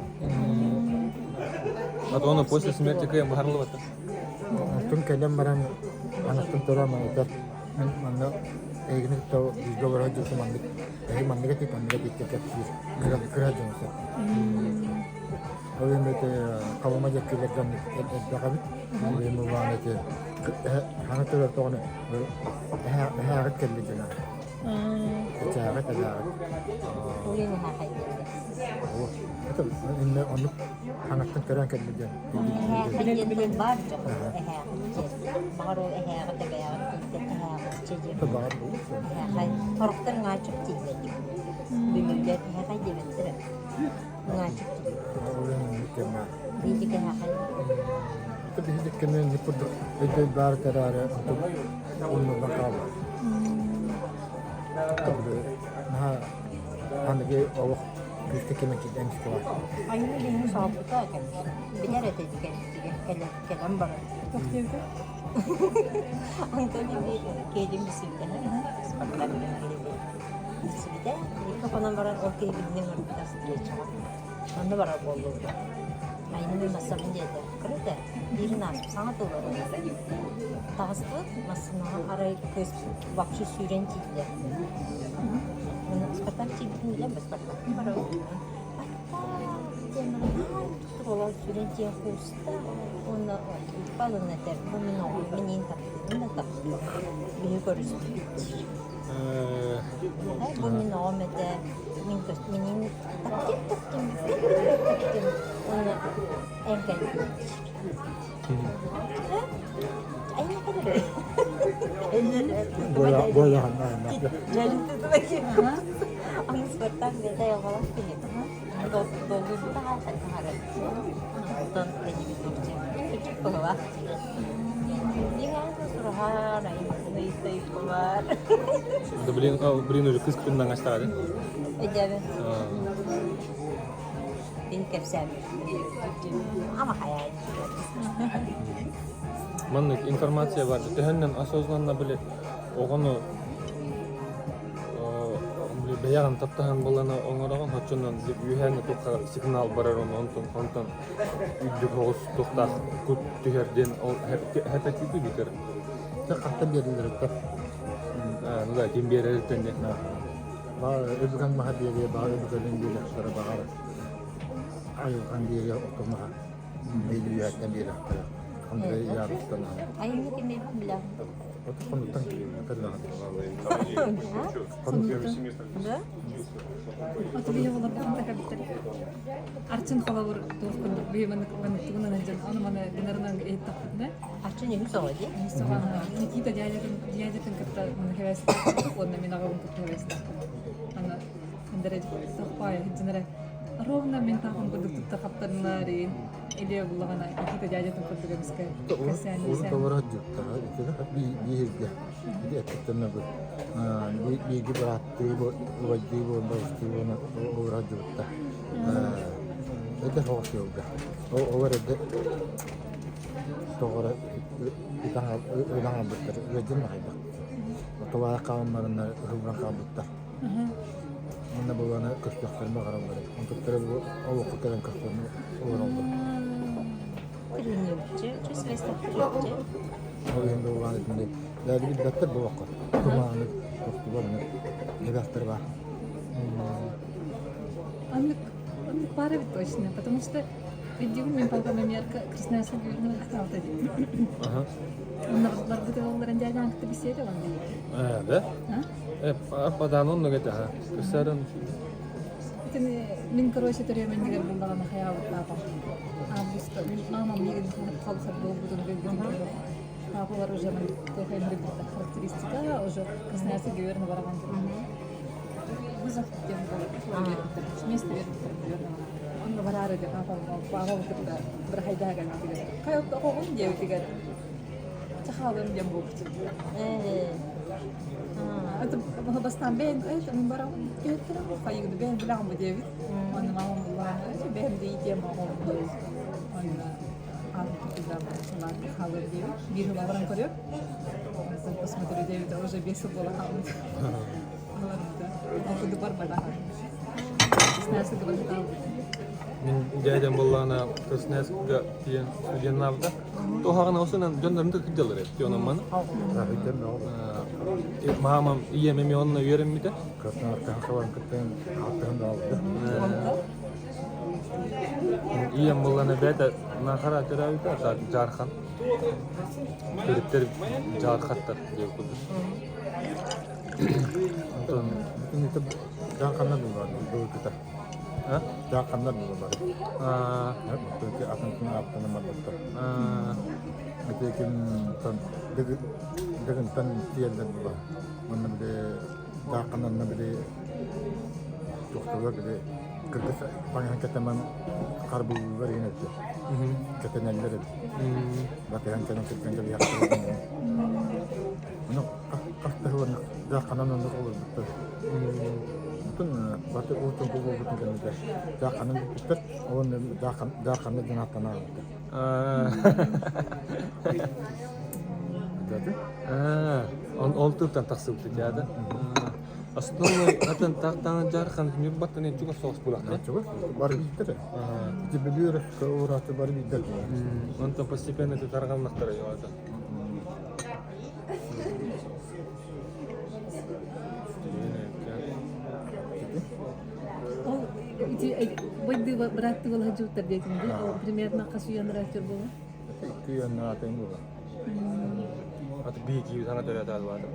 Speaker 2: А то ону после смерти кыайан быһарыллыбата.
Speaker 3: Онтун кэлэн баран анаттан төрөөн манытар мин манна эйигини кытта бииргэ олорор дьылты маннык эһи маннык этик маннык этик диэн кэпсиир кыра кыра дьон Ол иһин ити Халыма диэккилэргэ элбэх эбит. Ол иһин улаан ити хаҥа төрөр тоҕону эһээҕит кэлли дьона. Эчээҕит эбээҕит.
Speaker 4: Ол иһин эһээхэй дииллэр.
Speaker 3: Это иннэ оннук хаҥаттан көрөн кэлли диэн.
Speaker 4: Эһээхэй диэн тыл баар дьон эһээҕит диэн. Баҕар ол эһээҕит эбээҕит дийтэн эһээҕитчэ диэн.
Speaker 3: Баҕар
Speaker 4: Эһээхэй. Сорохтор ҥаачык дииллэр. Бүлүүлэр эһээхэй диэбэттэрэ.
Speaker 3: Биһиги курдук өйдөй баар тэрээри оннуга хаалар. Наһаа аныгы олох күүскэ кэмэ киирэн бар.
Speaker 4: Айыы биһини соһуппута билэр этэ кэлэн баран. Антон киэдим билсибитэ. Спартак Билсибитэ. Икки хонон баран ол киһи билинэ ыҥырбыта встречаҕа. Онно барар буоллубут. Айнын массабын диэтэ. Кырыта, биирин ааспыт саҥа тыллар Таҕыстыбыт, массыынаҕа арай кыыс вообще сүүрэн тиийдэ. Уонна Спартак тиийбитин билэн Спартакка барабыт. Диэн баран наһаа сүүрэн тиийэн кууста уонна балын этэр бу мин оҕом миниин таптыыбын да таптыыбын биһи көрүстүбүт диир Бу мин оҕом этэ, мин минин таптыым таптыым бүппэт бүппэт таптыым уонна эн кэлбит
Speaker 2: Да блин, а, блин уже кыс күннән астаады.
Speaker 4: Эдебе. Бин кэпсээн. Ама хайаан.
Speaker 2: Маннык информация бар. Төһөннөн осознанно били оҕону бэйэҕин таптаһан булана оҥороҕун оччонон үөһээн туохха сигнал барар онтон онтон үрдүк оҕус туохтаах кут түһэр диэн ол хэпэтиитэ бүтэр
Speaker 3: Хантан биэрэллэриттэн.
Speaker 2: Ну да, ким биэрэриттэн диэн.
Speaker 3: Баар өбүгэҥ маһа биэриэ, баар өбүгэлэриҥ биэриэхтэрэ баҕар. Айылҕан биэриэ отумаһа Илүүһэттэн биэрэхтэрэ. Андрей Яровтан
Speaker 4: Айымньы кимиэхэ билэҕин?
Speaker 3: Хонуктан кэллэҕин.
Speaker 4: Да?
Speaker 5: Отубуйа олорбутун такабыттар. Арчын холобур туох курдук бии маннык маннык тугунан илдьэн ону маны гынарынан иһиттахпытына
Speaker 4: Арчын үһүс оҕо дии.
Speaker 5: үһүс оҕо Никита дядятын дядятын кытта манна хэвэстээх уонна мин аҕабын кытта хэвэстээх Аны Андрей тохпай иһитинэрэ ровно мин таахым курдук тутта хаптарынаар Илия буллаҕына Никита дядятын курдук эмискэ кэсээн
Speaker 3: Урут олорор дьуттара бииргэ ити эппиттэринэ бу бииргэ бырааттыы убайдыы буолан балыстыы буолан олорор дьуттар эдэр оҕо сылга олор эрдэ тоҕо ытан албыттар ыалдьан аҕайбат тулаайах хааланнарыннар ыһыллан хаалбыттар Манна былаана көстүөхтэрин баҕараллар. Онтуктара бу олоххо кэлэн көстөн олороллор. Ол иһин былаан итинник Лээли билбэттэр бу олоххо. Тумааны тохтубар эбэхтэр бар.
Speaker 5: Оннук оннук баар эбит точно, потому что өйдүүбүн мин полгономерка Красноярскай губернатор ахтаабыта дии. Онно барбыт ыалларын дядян кытта беседа
Speaker 2: Э, да? Аппадаан оннук этэ аха. Кырсааран
Speaker 5: Итини мин короче төрүөмэннигэр буллаҕына хайаабыттаапа. Августа мин мамам миигин халхат буолбутун билбитин Папалар уже туох характеристика уже Красноярский губерна бараҕан вызов диэн буолар место бербиттэр онно бараары деп папам папам кытта бырахайдаа кэлбитигэр хайа оҕоҕун диэбитигэр Чахалым диэн буолбут. Это бастаан бэйэн это барабын киһиттэрэ хайыгы бэйэн билэҕин бу диэбит. Онно мамам буллаан бэйэм да иитиэм оҕом Онно хаалыр диэбит. Биир сыл баран көрүөм. Онтон посмотрю диэбит, уже 5 сыл буола хаалбыт. Ол курдук барбатах. Красноярскга барбатах.
Speaker 2: Мин дядям буоллаҕына Красноярскга тиийэн студеннаабыта. Туһаҕын осунан дьоннорун да кырдьаллар эбит онон Маамам ийэм эмиэ онно үөрэммитэ. Ийэм буоллаҕына бэйэтэ Нахара төрөөбүтэ, Дьаархан. Төрүттэр Дьаархаттар диэн курдук. Онтон
Speaker 3: Дьаарханнар былыргыта. Дьаарханнар буолаллар. Атын ааттанан барбыттар. Ити ким Дыгынтан тиэллэр була. Манна били Дьаарханнарна били туохталар били кыргыз таҥаһын кэтэмэн харбыыллар иһин этэ. Кэтэнэллэр эбит. Батыһан кэлэн кырган кэбиһэхтэр. Ону хас да сыл Дьаарханан оннук олорбуттар. Бүтүн баты уутун буолбутун кэннитэ Дьаарханан бүппүттэр. Уонна Дьаархан Дьаарханна диэн ааттанаабыттар.
Speaker 2: Ол тылтан тахсыбыт дьаада. Основной атын тахтаан Дьаархан Ньурбаттан чугас соҕус булахта.
Speaker 3: Чугас бары биирдэр. Ити Бүлүү урааты бары биирдэр.
Speaker 2: Онтон постепенно тарҕаннахтара йоата.
Speaker 5: Ол ити байды бырааттыы балаһдьыбыттар диэтим дии. Ол примерно хас үйэ анараа буолла?
Speaker 3: Икки үйэ анараа буолла.
Speaker 2: Аты биһиги саҥа төрөөтө албаатым.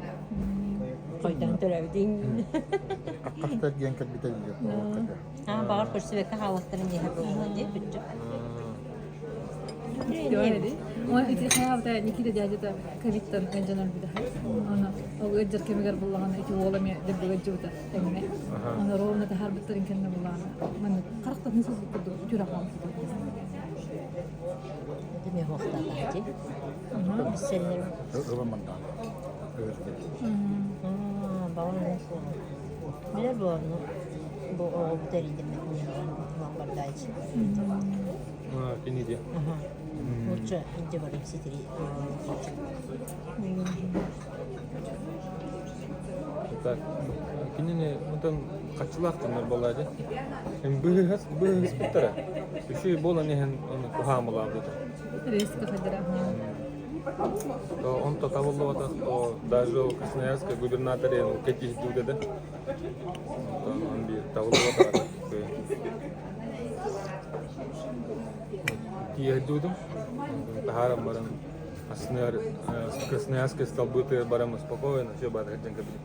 Speaker 4: Хойдоон төрөөбүтүҥ.
Speaker 3: Хастар диэн кэлбитэ дии.
Speaker 4: Аа, баҕар көрсүбэккэ хаалыахтарын иһэ буолуо дии бүччү.
Speaker 5: Ити хайаабыта Никита дядята ковидтан ыалдьан өлбүтэ. Аны ол ыалдьар кэмигэр буллаҕына ити уола эмиэ дырдыга ыалдьыбыта тэҥҥэ. Аны ровно таһаарбыттарын кэннэ буллаҕына маннык харахтарын сылбыт курдук үтүрэ хаалбыта.
Speaker 4: Эмиэ хуохтаатаҕа дии. Билсэллэр.
Speaker 3: Ылыммандаан.
Speaker 4: Баҕар билэр буолан бу оҕобут эрийдэммит ылан бардааччы.
Speaker 2: Кини диye.
Speaker 4: Лучше илдьэ барым ситири
Speaker 2: Так, кинини онтон хаччылаахтаннар буолла дии. Быһыһас быһыһыспыттара. Үчүгэй буолан иһэн оны куһаамылаабыта.
Speaker 5: Резко хадара.
Speaker 2: То он то табыллыбатах, то даже Красноярскай губернатор кэтиһдүүтэ да. Он биир табыллыбатах. Тиийэ сылдьыбытым. Таһааран баран Аснар Красноярскай столбытыгар баран спокойно все баар сылдьан кэбиһим.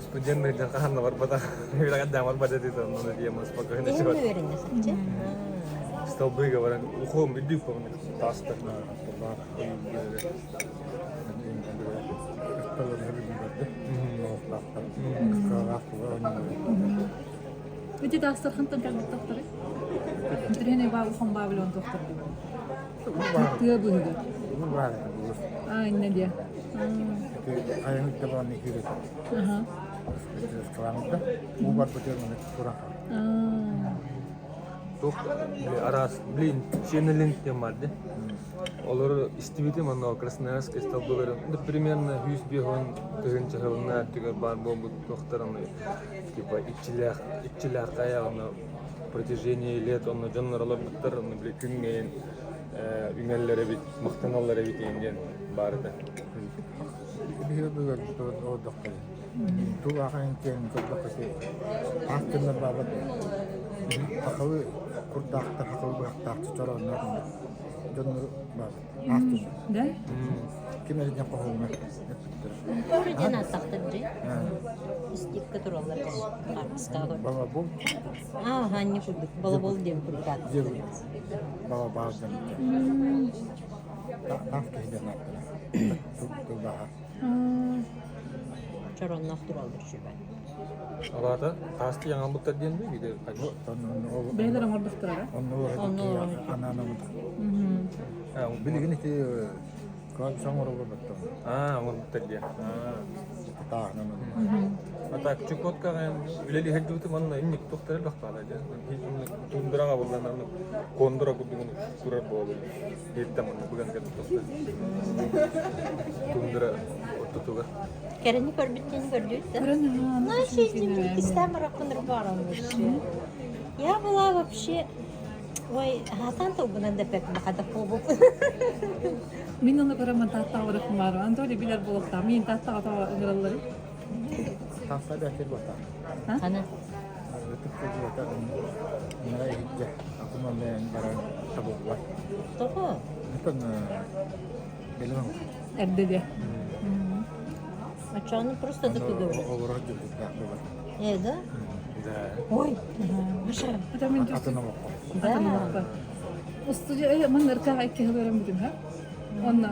Speaker 2: Студеннар дьон хаһан да барбатах. Үрэҕэ барбат этит онно диэмэ спокойно
Speaker 4: Эһэм үөрэнэ сылдьар.
Speaker 2: Столбыга баран ухуом үрдүк помню таастар.
Speaker 5: Ити таастар хантан кэлбиттахтары? Интэриэһинэй баа улахан баабылон туохтар дии. Тыа быһыгар. Аа, иннэ диэ. Аха. Аа.
Speaker 2: Туох араас, блин, ченнелинг диэн баар дии. Олору истибитим онно Красноярскай столбыларын примерно 150 тыһыынча сылына өттүгэр баар буолбут туохтар аны типа иччилээх иччилээх хайа онно протяжении лет онно дьоннор олорбуттар онно били күҥҥэ үҥэллэр эбит махтаналлар эбит диэн баар этэ.
Speaker 3: Биһиги бүгүн олордохпут. Тул ахан киэн көрдөххө аас тыллар бааллар Хахалы курдаахтар, хахалы быһахтаах чороонноох дьоннору баар аас тыллар.
Speaker 5: Да?
Speaker 3: Ким эрэ диэн хоһууҥҥа эппиттэр.
Speaker 4: Тоже диэн ааттахтар дии. Истиккэ тураллар хаартыскаҕа.
Speaker 3: Балабол.
Speaker 4: Аа, хаанньа курдук. Балабол диэн курдук ааттыыллар.
Speaker 3: Балабаал диэн. Таах киһи диэн ааттара. Тылбааһа.
Speaker 4: Чоронноох тураллар үчүгэй.
Speaker 2: Алаата таасты яҥалбыттар диэн дүү виде
Speaker 5: Бэйэлэр оҥорбуттара.
Speaker 3: Онно анаан Билигин ити кладжан оҥорбуттар.
Speaker 2: Аа, оҥорбуттар диэн.
Speaker 3: Тааһынан.
Speaker 2: А так Чукоткаҕа үлэлии сылдьыбытым онно инник туохтар элбэх баала дьэ. Тундраҕа буллан аны кондура курдугун турар буолуй. Бииртэн манна быган кэлбит тохтор. Тундра ортотугар.
Speaker 4: Кэрэни көрбүт диэн көрдүбүт да. Знаешь, этим кистам вообще. Я была вообще Ой, хатан тылбынан да пеппахата буолбут.
Speaker 5: Мин оны көрөммөн тааттаҕа барыахпын баар. Анатолий билэр буолуохтаах. Мин тааттаҕа тоҕо ыҥыралларый?
Speaker 3: Таасса бэкир бата.
Speaker 4: Хана?
Speaker 3: Ытык кылгата ыҥыра иһирдьэ атын баран табыллар.
Speaker 4: Тоҕо?
Speaker 3: Оттон билим
Speaker 5: Эрдэ диэ.
Speaker 4: Оччоҕуна просто да кыгыбыт.
Speaker 3: Олорор дьылдьыттаах буолар.
Speaker 4: Э, да?
Speaker 2: Да.
Speaker 4: Ой, Маша.
Speaker 3: Атын олоххо.
Speaker 5: Атын олоххо. Устудьуон мин ыркаҕа икки сыл үөрэммитим ха. Онно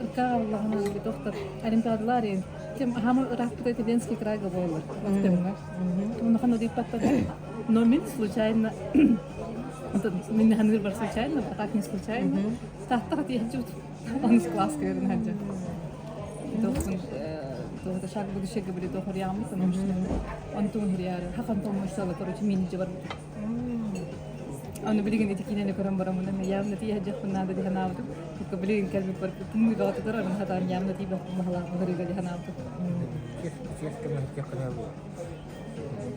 Speaker 5: ыркаҕа буоллаҕына доктор олимпиадалар иһин тем хаама ырааппыт итальянский крайга буолар Өктөмҥө. Онно дыйпаттар. Но мин случайно мин ханыыр бар случайно, а так не случайно. Тааттаҕа тиэхчүт онус класска үөрэн сылдьан. Дохсун туохта шаг будущее говорит охорьяаммыт онтун хириары хахан томмуйсала короче мин бар Аны билигин ити киинэни көрөн бараммын явно тиийэ надо дии санаабытым. Только билигин кэлбит барбыт тымныыга отутар аны хатаан явно тиийбэппин баһылаах быһырыыга дии санаабытым.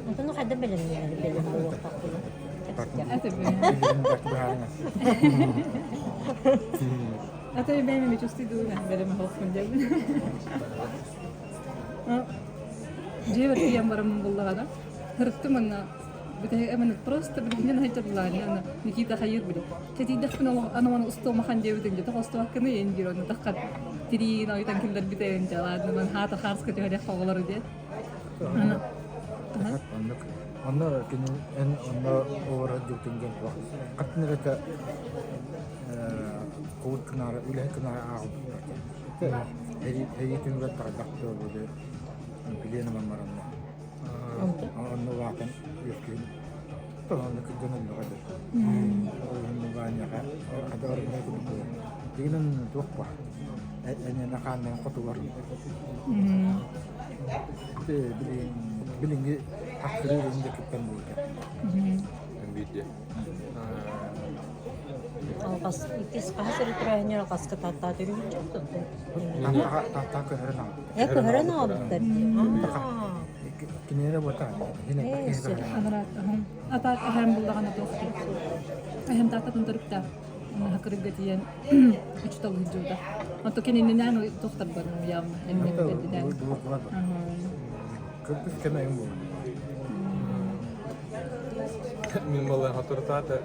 Speaker 4: Онтон хайда бэлэмнэри бэлэм буолуохтаахпын.
Speaker 5: Ата бэйэм чувствую бэлэм оһохпун диэбин. Дьиэбэр тиийэн бараммын буллаҕына, һырыттым уонна бүтэһик эмэн просто билигин хайдабылаани аны Никита хайыыр били. Тэтийдэхпин аны аны устуомахан диэбитин дьэ тохостуохкыны иэн диир онно таххат тириин ойутан киллэрбитэ дьэ ладно ман хаата хаарска түһэрэх оҕолору диэн. Аны
Speaker 3: Оннук. Онно кини эн онно олорор дьылтын диэн туох. Хаттын эрэ куут кынаары үлэһит кынаары ааҕыллар. Эһии түмүгэр таҕайдах буолуо билиэн ылан баранна. Онно улаатан үөскүүн онно кырдьан өллөҕө дьэ. Ол хата оргунай курдук буолар. Дигинэн туох ба энэнэ хааннан хотулар. Билиҥҥи хахсырыы диэкиттэн буолута.
Speaker 2: Биирдэ.
Speaker 4: Алҕас иккис хаһыс эрэ төрөөһүнүгэр алҕаска тааттаа төрүүр дьонтон.
Speaker 3: Тааттаа көһөрөн аҕалбыттар.
Speaker 4: Э, көһөрөн аҕалбыттар дии.
Speaker 3: Кинилэрэ буота.
Speaker 5: Атаак аһаан буллаҕына туох Аһым тааттатын төрүктээх. Хакырыгга тиийэн учуутал сылдьыбыта. Онто кинининээн туохтарбар явно эмне бэддинээн.
Speaker 3: Кыргыз кэмэйин буолар.
Speaker 2: Мин балай хатыртаата.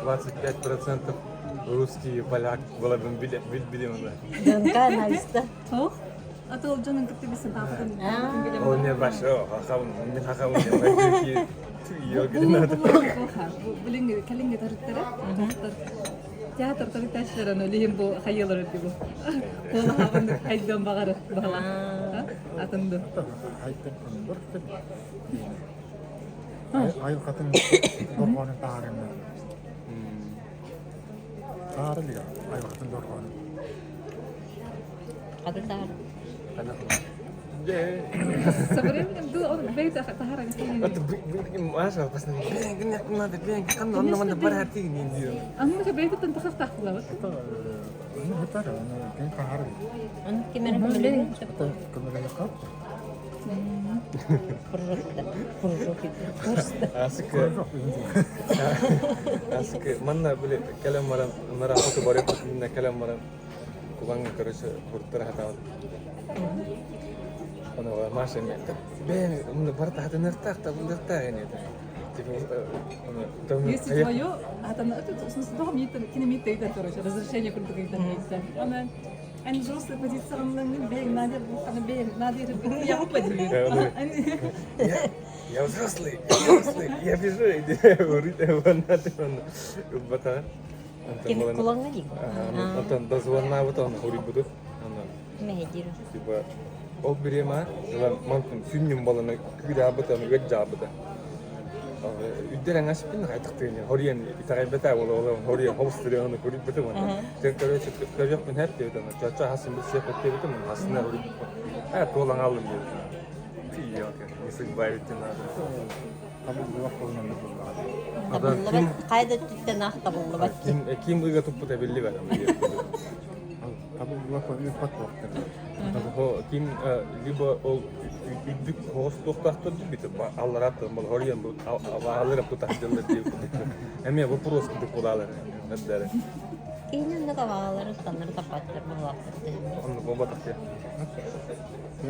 Speaker 2: 25% русский, поляк была бы билим она.
Speaker 4: ДНК анализда.
Speaker 5: Ох, а то ол дьонун кытта билсэн таапытын
Speaker 2: Ол не баш, хахабын, мен хахабын,
Speaker 5: Билиҥҥи кэлиҥҥи төрүттэрэ театр төрүттээччилэрин олиһин бу хайыылар бу. Куолаһаабын хайдыан баҕары баҕала. Атын ду.
Speaker 3: Айылҕатын дорҕоонун таһаарыҥҥа. Таһаара илигэ айылҕатын дорҕоонун.
Speaker 4: Хата таһаар.
Speaker 5: Со временем ду он бэйт таһааран
Speaker 2: Маша,
Speaker 5: Анныга бэйтэттэн тахсахтаахтылабыт.
Speaker 4: Ону ким эрэ көмөлөһүн сөп. Кружокта. Кружок курста.
Speaker 2: Асык Асык манна били кэлэн баран нара хоту барыппыт минна кэлэн баран кулаҥҥа короче буртара хатаабыт. Ону Маша эмиэ бэйэм муну барыта хатыныахтаах табыллыахтаах ини этэ. Типа ону
Speaker 5: Если твое, в смысле, того кини миитте короче, разрешение курдук ыйтан ыйтан. Она Они взрослые позиционные, бэйэҥ надо, бэйэҥ надо, я выпадаю.
Speaker 2: Я взрослый, я взрослый, я бежу, бата.
Speaker 4: Ким кулаҥҥа дии?
Speaker 2: Онтон дозвоннаабыт он хоруйбутут.
Speaker 4: Мэһэйдиир.
Speaker 2: Типа ол бириэмэ мантын сүнньүм баланы күүрээбит аны үөт дьаабыта. Үддэр аҥаспын хайтахтыгын хоруйан итэҕэйбэтэ ол ол хоруйан хобустырыаны хоруйбутум аны. Короче, көрүөхпүн хэп диэбит аны. Чача хасын билсиэх диэбитим хасына хоруйбуппун. Э, туолан аллым диэбит. Фиёка, не судьба ведь надо.
Speaker 4: Табыллыбат, хайа да өттүттэн аах табыллыбат.
Speaker 2: Ким ким ыга туппута биллибэт. Ким либо ол үрдүк хоҕус туохтаахтар бит алларааттан бол хоруйан бу абаалары тутахдыллар диye эмиэ вопрос курдук буолаалар эрдэрэ.
Speaker 4: Киһини оннук абаалары таннары таппаттар буолаахтар.
Speaker 2: Оннук буолбатах диye.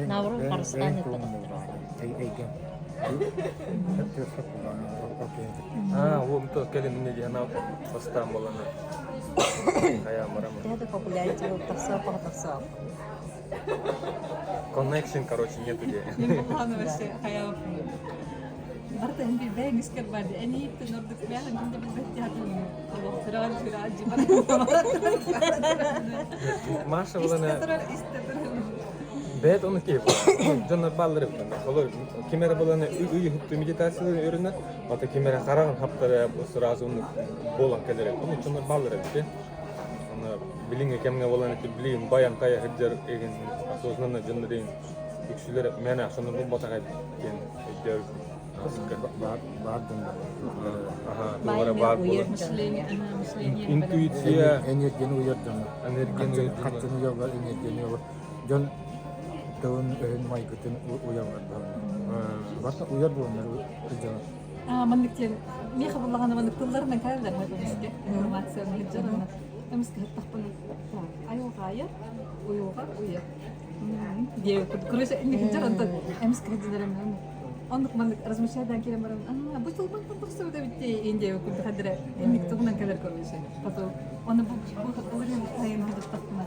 Speaker 4: Наоборот, харыстаан ыппатахтар.
Speaker 2: Аа, ол то кэлин инне диэн бастаан боланы. Хайаан барамын.
Speaker 4: Төһө да популярити буолуп тахсыа, тахсыа.
Speaker 2: Connection, короче, нету диye.
Speaker 5: Мен булганы вообще хаял. Барта hem bir бэйэҥ искэр бар энииттэн ордук бэйэҥ ким да билбэт театрын олох түрөөн түрөөн
Speaker 2: Маша
Speaker 5: Истэ
Speaker 2: булана
Speaker 5: турар, истэ турар.
Speaker 2: Бэт ону киһи дьоннор бааллар эбит олор ким эрэ буланы ый уһуктуу медитацияларын өрүнэр ата ким эрэ хараҕын хаптара сразу оннук буолан кэлэр эбит ону дьоннор бааллар эбит Аны билиҥҥи кэмҥэ буолан ити билигин баян тайа сылдьар игин осознанно дьоннор игин үксүлэр мээнэ сонун булбатах эбит диэн өйдөөбүт
Speaker 3: Баар дьон
Speaker 2: Аха, баар буолар.
Speaker 5: Мышление, мышление.
Speaker 2: Интуиция.
Speaker 3: Энергияны уйар дьон.
Speaker 2: Энергияны уйар дьон.
Speaker 3: Хаччыны уйаллар, энергияны уйаллар. Дьон тылын, өһүн, майгытын уйаллар Барта уйар буоланнар дьон.
Speaker 5: А, маннык диэн миэхэ буллаҕына маннык тылларынан кэлэллэр эмискэ информацияны сылдьар уонна эмискэ сыттахпына айылҕа уйулҕа уйа диэбит курдук короче инник сылдьар онтон эмискэ сылдьар оннук маннык размышляйдаан киирэн баран аа бу тылбан тахсыбыт эбит дии диэбит курдук хаддара инник тугунан кэлэр короче потом оны бу былырыын сайын сылдьыттахпына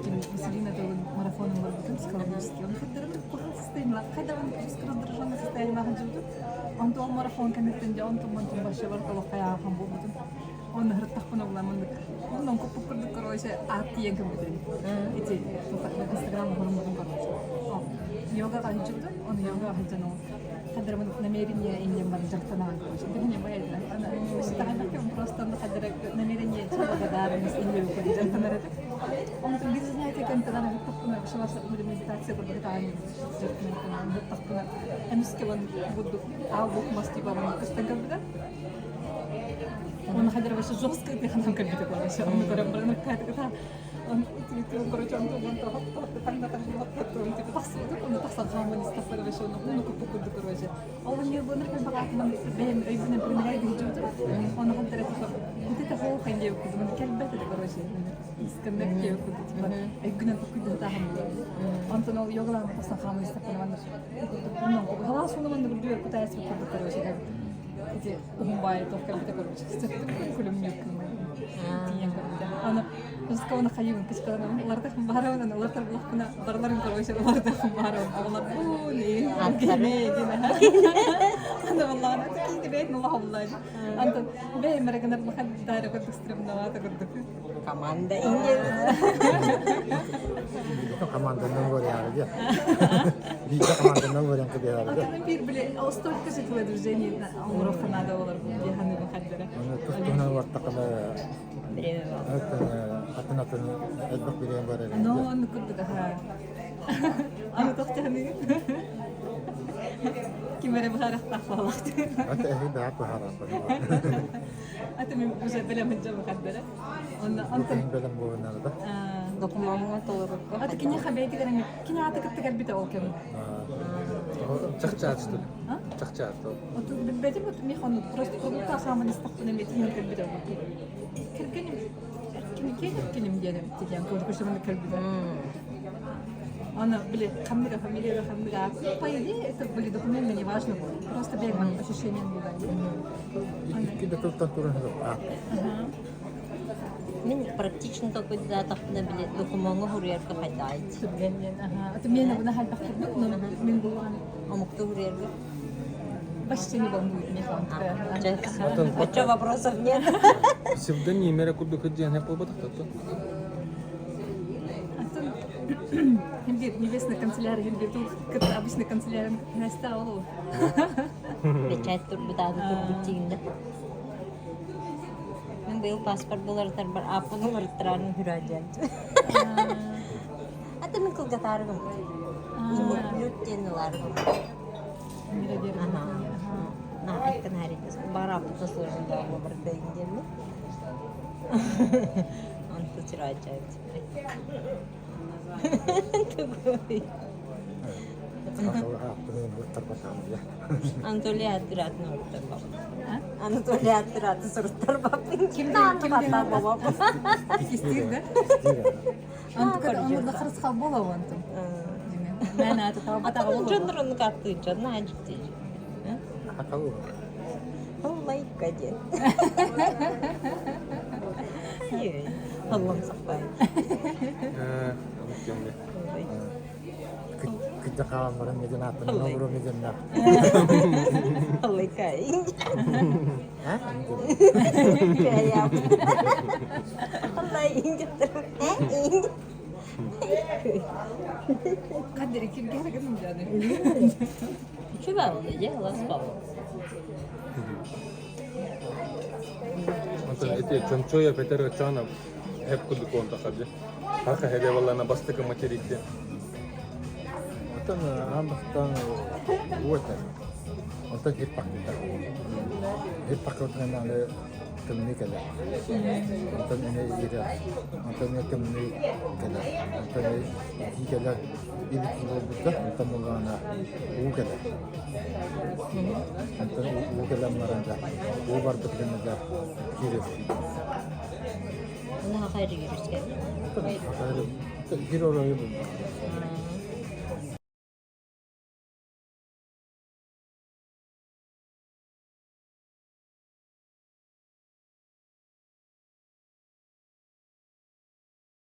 Speaker 5: Василина тылын марафонун барбытым психологический. Он хаддара куһаҕан состояние хайда раздраженное состояние сылдьыбытым. Онто ол марафон кэнниттэн дьэ онтон мантон вообще барыта олох хайаахан буолбутум. Онно ырыттахпына була маннык онон куппут курдук короче аат тиийэн кэлбитим. Ити инстаграм оһоруммутум короче. Йогаҕа сылдьыбытым, оны йогаҕа сылдьан ол хаддара намерение иннем баран дьарыктанаҕын короче. Билиҥҥи байайда. Ана просто хаддара намерение благодарность иннем дьарыктанар этим. Онтон биир занятие кэнтэн ырыттахпына медитация курдук таайын дьарыктанан эмискэ бурдук аал бук мас типа көстөн кэлбитэ. Оны хадара вообще жестко тиханан кэлбитэ короче. Оны көрөн баран каатыгыта он короче он типа тахсыбытым, оны тахсан хааман истахтара вообще оны уну куппу курдук короче. Ол не бу нахай багаатынан бэйэм өйбүнэн примеряй дыһдьыбытым. Оны хадара типа вот это хоол хайдиэ курдук кэлбэт это короче. Искеннек диэ курдук типа өйгүнэн токуйдатааһын Онтон ол йогалаан тахсан хааман истахтара манна халаас уну манна үрдүгэр кутаайас курдук короче. Ити уһун баайы туох кэлбитэ көрбүт. Күлүмнүүр тиийэн көрбүтэ. Аны Москваны хайыыбын кычкаланабын уларытах баарабын аны уларытар булахпына барыларын короче уларытах баарабын оҕолор бу не аны валлаана киинти бэйт нула холлаан антон бэйм эрэгинер лахан дайра курдук стрёмновато курдук
Speaker 4: Команда инде.
Speaker 3: Команданан варианты де. Биирдэ команданан варианты биэрэр де.
Speaker 5: Антон биир били столько же телодвижений оҥоруохха наада болар бу диэханыбын хаддара.
Speaker 3: Аны тус-туһунан улартаххына
Speaker 4: Время
Speaker 3: атын атын элбэх бириэн бар эрэ.
Speaker 5: Но онну курдук аха. Аны тохтаныгын. Ким эрэ быһаарахтаах буоллахты.
Speaker 3: Ата эһи бэҕэ быһаарахпын.
Speaker 5: Ата мен уже бэлэмин дьэ быхардара. Онно онтон
Speaker 3: бэлэм буолунар да.
Speaker 4: Докумуоҥҥа толорукка.
Speaker 5: Ата кини хабейтигэр эми кини аты кытта кэлбитэ ол кэм.
Speaker 2: Чахчаат что ли? Чахчаат.
Speaker 5: Оту билбэтим от мих ону просто продукта хааман истахпына метиһин кэлбитэ ол. Кэргэним кини кэргэним диэн эбит диэн курдук кэлбитэ. Она, блин, хамныга фамилия хамныга. По идее, это были документы, не важно было. Просто бегман ощущение было.
Speaker 3: Икки да тылтан туран
Speaker 4: Мин практично толкуйдаатахпына били докумуоҥҥа суруйарга хайдаайт.
Speaker 5: Түргэннен, ага. Это мен буна хальбах курдук, но мен булган
Speaker 4: Омуктуу суруйарга.
Speaker 5: почти не волнует меня
Speaker 4: А что, вопросов нет?
Speaker 2: Псевдоним эрэ курдук диэн буолбатах
Speaker 5: Химбир небесная канцелярия, химбир тут обычная канцелярия Настя ол.
Speaker 4: Печать турбутаады турбут тиинде. Мен быйыл паспорт буларытарбар ааппын уларыттараарын хүрээдьэн. Ата мин кылгатаарыгым. Люд диэн ылаарыгым. Ага. Айттан харитас. Бар ааппыта сложно да барда диэмми. Онто сүрээдьэн. Тугуй. Анатолий аттыраатын оруттар баппын. Анатолий аттыраатын суруттар баппын. Ким даҕаны баппын.
Speaker 5: Истиир да? Онтуката харысхал буола онтум. Мен аты талбатаҕа буола.
Speaker 4: Дьоннор оннук аттыыр дьон наһаа дьикти. Аллайка диэн. Аллам сахпай.
Speaker 3: Кыдьа хаалан баран меден ааттан обуру меденнах.
Speaker 4: Аллайка.
Speaker 3: А?
Speaker 4: Аллай
Speaker 5: Кадри ким кергеним дьаны.
Speaker 4: Үчүгэй ол дьэ, ласпал.
Speaker 2: Онтон ити Чончоя Петер Ачанов хэп курдук уон тахар дьэ. Хаха хэдэ баллана бастакы материкте.
Speaker 3: Оттон аан бастаан уу этэ. Онтон хит паккыта. Хит паккытынан аны тымныы кэлэр. Онтон эмиэ иирэ. Онтон эмиэ тымныы кэлэр. Онтон итии кэлэр. Ибитии буолбута. Онтон буллаҕына уу кэлэр. Онтон уу кэлэн баран да уу барбыт гына да киирэр.
Speaker 4: Наха хайрыгырыскай.
Speaker 3: Кир оройу булла.